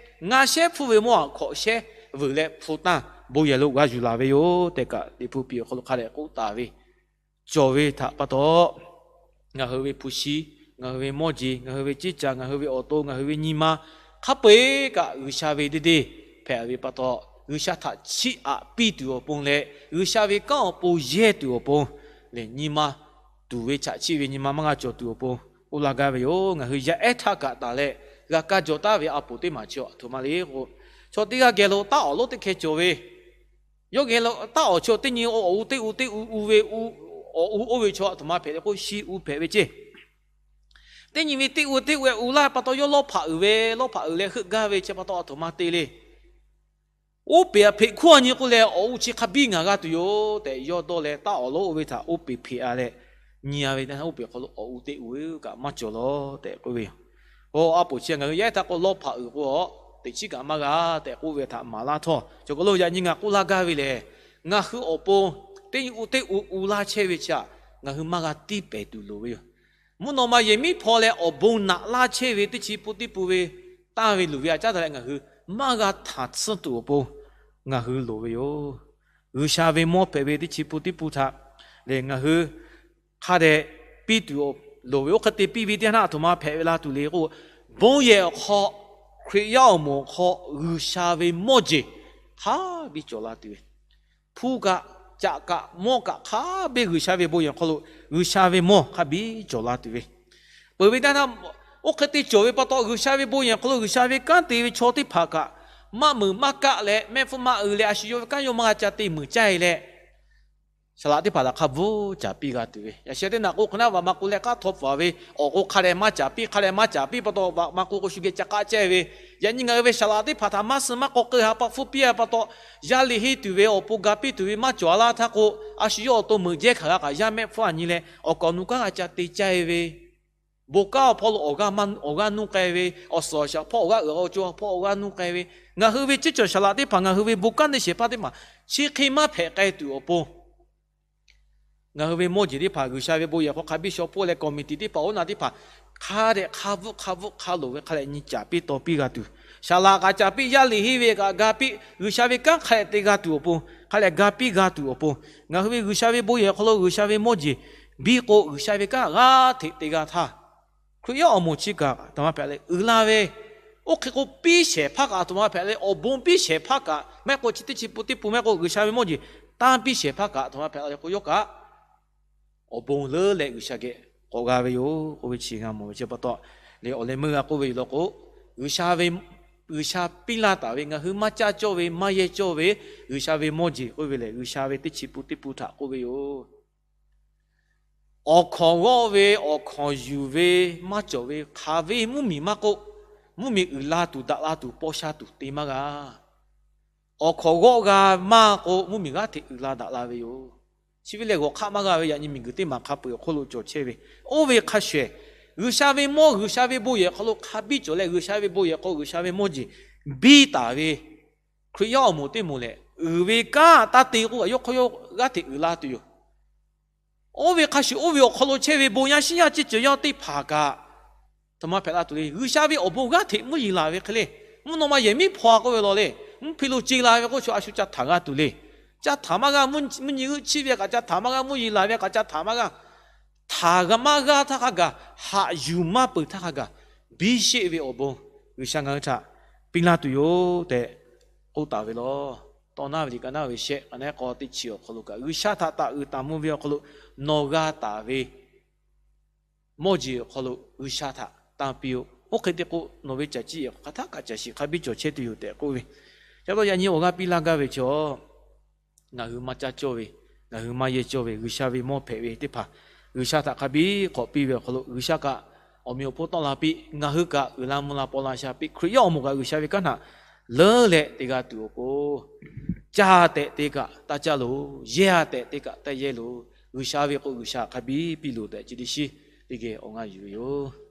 ngaˇ shehˉ hpfuhˇ ve mawˇ htaꞈ hkawꞈ shehˉ veuꞈ leh hpu tanˇ bon yehˬ lo g'a yuˬ laˬ ve yoˬ tehꞈ kaꞈ, Liꞈ hpu piˇ awˬ hk'aw lo hk'a dehꞈ k'oˆ taˍ ve cawˬ ve htaꞈ pa taw, ngaˬ hui ve hpu shi, ngaˬ hui ve mawˇ jeˬ, ngaˬ hui ve ceˇ caˬ, ngaˬ hui ve awˬ to, ngaˬ hui ve nyi ma, hk'a peu-eˬ kaꞈ G'uiˬsha ve deˇ deˇ hpehꞈ ve pa taw, G'uiˬsha htaꞈ chiˇ aꞈ piˇ tuˬ awˬ pon leh, G'uiˬsha ve kanˉ awˬ pon yehˇ tuˬ awˬ pon lehˬ, nyi ma tuˬ ve chaꞈ chiˆ ve nyi ma maˇ g'a cawˬ tuˬ awˬ pon k'oˆ laˇ gaˇ ve yoˬ. Ngaˬ hui yaˇ ehˉ htaˇ kaꞈ taˍ leh g'a kaˇ jaw taˍ ve a poˍ teˇ maˬ chi aˬ htoꞈ ma le k'o, chaw teˇ g'aˇ geh lo taˇ awˍ lonˉ teˇ hkeh cawˬ ve, yawˇ geh lo taˇ awˍ chaw teˇ nyi awˬ u teˇ u teˇ u u ve, awˬ u oˇ ve chaw aˬ htoꞈ ma hpehꞈ le k'o, shi u hpehꞈ ve ceˇ. Teˇ nyi ve teˇ u teˇ u e u laˇ pa taw, yawˇ lawˇ hpaꞈ uiˍ ve, lawˇ hpaꞈ uiˍ leh heuˆ gaˇ ve chi pa taw aˬ htoꞈ ma te le. Oˇ peˬ htaꞈ hpeꞈ hkuˇ a nyi k'oˆ leh, awˬ u chi hk'a biˇ ngaˬ g'a tuˬ yoˬ tehꞈ yawˇ dawˇ leh, taˇ awˍ lonˉ oˇ ve htaꞈ oˇ peˬ hpeꞈ a leh, nyi a ve teˇ oˇ peˬ hk'aw lo awˬ u teˇ u kaꞈ maˇ cawˬ lawˬ tehꞈ k'oˆ ve yoˬ. Oˇ a poˍ chi ngaˬ hui yaˇ ehˉ htaˇ k'o, lawˇ hpaꞈ uiˍ k'o, teꞈ chiˉ kaꞈ maˇ g'a tehꞈ k'oˆ ve htaꞈ maˍ laˇ htawˇ, cawˬ k'o lo yaꞈ nyi ngaˬ k'oˆ laˇ gaˇ ve lehˬ, ngaˬ hui awˬ pon teˇ u teˇ u u laˇ chehˇ ve chi htaꞈ ngaˬ hui maˇ g'a tiˇ pehˍ tuˬ loˍ ve yoˬ. Mvuhˇ naw ma yehˬ miˉ hpaw leh awˬ bon naꞈ laˇ chehˇ ve teˇ chi pun teˇ pun ve tanˇ ve luˬ ve a caˉ daꞈ leh ngaˬ hui maˇ g'a htanˍ tsuhˇ tuˬ awˬ pon ngaˬ hui loˍ ve yoˬ. G'uiˬsha ve mawˇ hpehꞈ ve teˇ chi pun teˇ pun htaꞈ lehˬ, ngaˬ hui hk'a dehꞈ piˇ tuˬ loˍ ve. Oˇ hk'e te piˇ ve teˇ yanˇ, aˬ htoꞈ ma hpehꞈ ve la tuˬ le k'o, bon yehˬ awˬ hk'aw, Hkriꞈ yaˇ awˬ moˍ awˬ hk'aw G'uiˬsha ve mawˇ jeˬ hk'a biˇ cawˬ la tuˬ ve. Hpu kaꞈ, caꞈ kaꞈ, mawˇ kaꞈ, hk'a biˇ G'uiˬsha ve bon yehˬ awˬ hk'aw lo G'uiˬsha ve mawˇ hk'a biˇ cawˬ la tuˬ ve. Peuˬ ve teˇ yanˇ, oˇ hk'e te cawˬ ve pa taw, G'uiˬsha ve bon yehˬ awˬ hk'aw lo G'uiˬsha ve kanˉ te ve chaw teˇ hpaˍ kaꞈ, maˇ meunˍ maˇ kaˆ leh mehˆ hpfuhˇ maˇ uiˍ leh a shu yawˇ ve kanˉ yawˇ maˇ g'a ca te meuˍ caˇ e leh, saˍ laꞈ teˇ hpaˍ htaꞈ hk'a bvuhˇ caˍ piˇ g'a tuˬ ve. Yaꞈ sheh teˇ naꞈ k'o, hk'e naˉ vaꞈ ma k'o leh k'aˉ htaw pfuhˍ ve awˬ k'o hk'a dehꞈ maˇ caˍ piˇ, hk'a dehꞈ maˇ caˍ piˇ pa taw, vaꞈ ma k'o k'o shu geh ca k'aˆ cehˇ ve. Yaꞈ nyi ngaˬ hui ve saˍ laꞈ teˇ hpaˍ htaꞈ maˇ suh maˇ k'aw keu ha pa hpfuhˇ piˇ a pa taw, yaˇ liꞈ henˇ tuˬ ve awˬ pon ga piˇ tuˬ ve maˇ cawˬ a laˇ htaˇ k'o, a shu yawˇ awˬ to meuꞈ jehˇ hkanˍ g'a kaꞈ yaˇ mehˆ hpfuhˇ a nyi leh awˬ kawꞈ nu kanˉ g'a ca te caˇ e ve. Bon kanˉ awˬ hpawˇ lo awˬ g'aˇ nuˇ k'ai ve, awˬ suhˍ awˬ shaˍ hpawˇ awˬ g'aˇ uiˍ a awˬ co hpawˇ awˬ g'aˇ nuˇ k'ai ve, ngaˬ hui ve ceˇ cawˬ saˍ laꞈ teˇ hpaˍ ngaˬ hui ve bon kanˉ neˇ shehˍ hpaˇ teˇ hpaˍ chi hk'e maˇ hpehꞈ k'ai tuˬ awˬ pon, ngaˬ hui ve mawˇ jeˬ teˇ hpaˍ G'uiˬsha ve bon yehˬ hk'aw hk'a biˇ shaw hpoˆ leh committee teˇ hpaˍ oˇ na teˇ hpaˍ hk'a dehꞈ hk'a bvuhˆ hk'a bvuhˆ hk'a loˍ ve hk'a dehꞈ nyi caˍ piˇ taw piˇ g'a tuˬ, saˍ laꞈ kaꞈ caˍ piˇ, yaˇ liꞈ henˇ ve kaꞈ ga piˇ, G'uiˬsha ve kanˉ hk'a dehꞈ te g'a tuˬ awˬ pon, hk'a dehꞈ ga piˇ g'a tuˬ awˬ pon, ngaˬ hui ve G'uiˬsha ve bon yehˬ hk'aw lo G'uiˬsha ve mawˇ jeˬ biˇ k'o, G'uiˬsha ve kanˉ g'aˇ hteꞈ te g'a htaˇ, Hkriꞈ yaˇ awˬ moˍ chi kaꞈ aˬ htoꞈ ma hpehꞈ leh uiˍ la ve, oˇ hk'e k'o piˇ shehˍ hpaˇ kaꞈ aˬ htoꞈ ma hpehꞈ leh awˬ bon piˇ shehˍ hpaˇ kaꞈ mehˆ k'o chi teˇ chi pun teˇ pun mehˆ k'o G'uiˬsha ve mawˇ jeˬ tanˇ piˇ shehˍ hpaˇ kaꞈ aˬ htoꞈ ma hpehꞈ la ve k'o, yawˇ kaꞈ awˬ bon leuˉ leh G'uiˬsha geh k'awꞈ g'a ve yoˬ k'oˆ ve chi g'a mawˬ ve chi pa taw, leh awˬ leh meuˇ g'a k'oˆ ve yoˬ law k'o, G'uiˬsha ve, G'uiˬsha piˇ laˇ taˍ ve ngaˬ hui maˇ caˇ cawˇ ve maˇ yehˇ cawˇ ve G'uiˬsha ve mawˇ jeˬ k'oˆ ve lehˬ, G'uiˬsha ve teˇ chi pun teˇ pun htaꞈ k'oˆ ve yoˬ. Awˬ hkawnˍ g'awˆ ve, awˬ hkawnˍ yuˬ ve maˇ cawˬ ve hk'aˬ ve mvuhˇmiˬ maˇ k'oˆ, mvuhˇmiˬ uiˍ la tuˬ daꞈ la tuˬ paw sha tuˬ te maˇ g'a. Awˬ hkawnˍ g'awˆ g'a maˇ k'o, mvuhˇmiˬ g'aˇ hteꞈ uiˍ la daꞈ la ve yoˬ. Chi ve lehˬ, g'awˬ hk'aˆ maˇ g'a ve yaꞈ nyi miˬguiˬ teˇ maˬ hk'a peu-eˬ awˬ hk'oˆ lo cawˬ chehˇ ve. Oˇ ve hk'a shuˍ, G'uiˬsha ve mawˇ, G'uiˬsha ve bon yehˬ hk'aw lo hk'a biˇ cawˬ leh, G'uiˬsha ve bon yehˬ hk'aw G'uiˬsha ve mawˇ jeˬ biˇ taˍ ve Hkriꞈ yaˇ awˬ moˍ teˇ moˍ lehˬ, uiˍ ve kanˉ taˇ te k'oˆ kaꞈ yawˇ hk'aw yawˇ g'aˇ hteꞈ uiˍ la tuˬ yoˬ. Oˇ ve hk'a shuˍ, oˇ ve awˬ hk'aw lo chehˇ ve bon yaˇ shinˉ yaˇ ceˇ ceuˬ yaˇ teˇ hpaˍ kaꞈ, aˬ htoꞈ ma hpehꞈ la tuˬ le. G'uiˬsha ve awˬ bon g'aˇ hteꞈ mvuhˇ yeˬ laˬ ve hk'e le. Mvuhˇ naw ma yehˬ miˉ hpaw a k'oˆ ve law le. Mvuhˇ hpe lo ce la ve k'oˆ chaw a shu ca htaꞈ g'a tuˬ le. Ca htaꞈ maˇ g'a, mvuhˇ nyi g'euˆ chiˆ ve kaꞈ ca htaꞈ maˇ g'a, mvuhˇ yeˬ laˬ ve kaꞈ ca htaꞈ maˇ g'a. Htaꞈ g'a maˇ g'a htaˇ hk'a gaˬ, haꞈ yuˬ maˇ peuˬ htaˇ hk'a gaˬ, biˇ sheˆ ve awˬ bon G'uiˬsha ngaˬ hui htaꞈ piˇ laˇ tuˬ yoˬ tehꞈ k'oˆ taˍ ve law. Tawˇ naˉ ve liꞈ ka naˉ ve shehˆ ka naˉ k'aw teˇ chi awˬ hk'aw lo kaꞈ, G'uiˬsha htaꞈ taˍ uiˍ taˍ mvuh ve awˬ hk'aw lo nawˬ g'a taˍ ve mawˇ jeˬ awˬ hk'aw lo G'uiˬsha htaꞈ tanˇ piˇ-oˆ. Oˇ hk'e te k'o, nawˬ ve caˬ ciˇ hk'aˬ htaˇ kaꞈ caˬ shiˍ hk'a biˇ cawˬ chehˇ tuˬ yoˬ tehꞈ k'oˆ ve. Ca taw yaꞈ nyi awˬ g'aˇ piˇ laˇ gaˇ ve chaw, ngaˬ hui maˇ caˇ cawˇ ve, ngaˬ hui maˇ yehˇ cawˇ ve, G'uiˬsha ve mawˇ hpehꞈ ve teˇ hpaˍ G'uiˬsha htaꞈ hk'a biˇ k'awꞈ piˇ ve awˬ hk'aw lo, G'uiˬsha kaꞈ awˬ meꞈ awˬ hponˇ tawˆ la piˇ, ngaˬ hui kaꞈ uiˍ la mvuh la paw la sha piˇ, Hkriꞈ yaˇ awˬ moˍ kaꞈ G'uiˬsha ve kanˉ htaꞈ leuˉ leh te g'a tuˬ awˬ pon, caˇ tehꞈ te kaꞈ taˇ caˇ loˬ, yehˇ tehꞈ te kaꞈ taˇ yehˇ loˬ, G'uiˬsha ve k'o G'uiˬsha hk'a biˇ piˇ loˬ tehꞈ, chi teˇ shiˉ teˇ geh awˬ g'aˇ yuˬ ve yoˬ.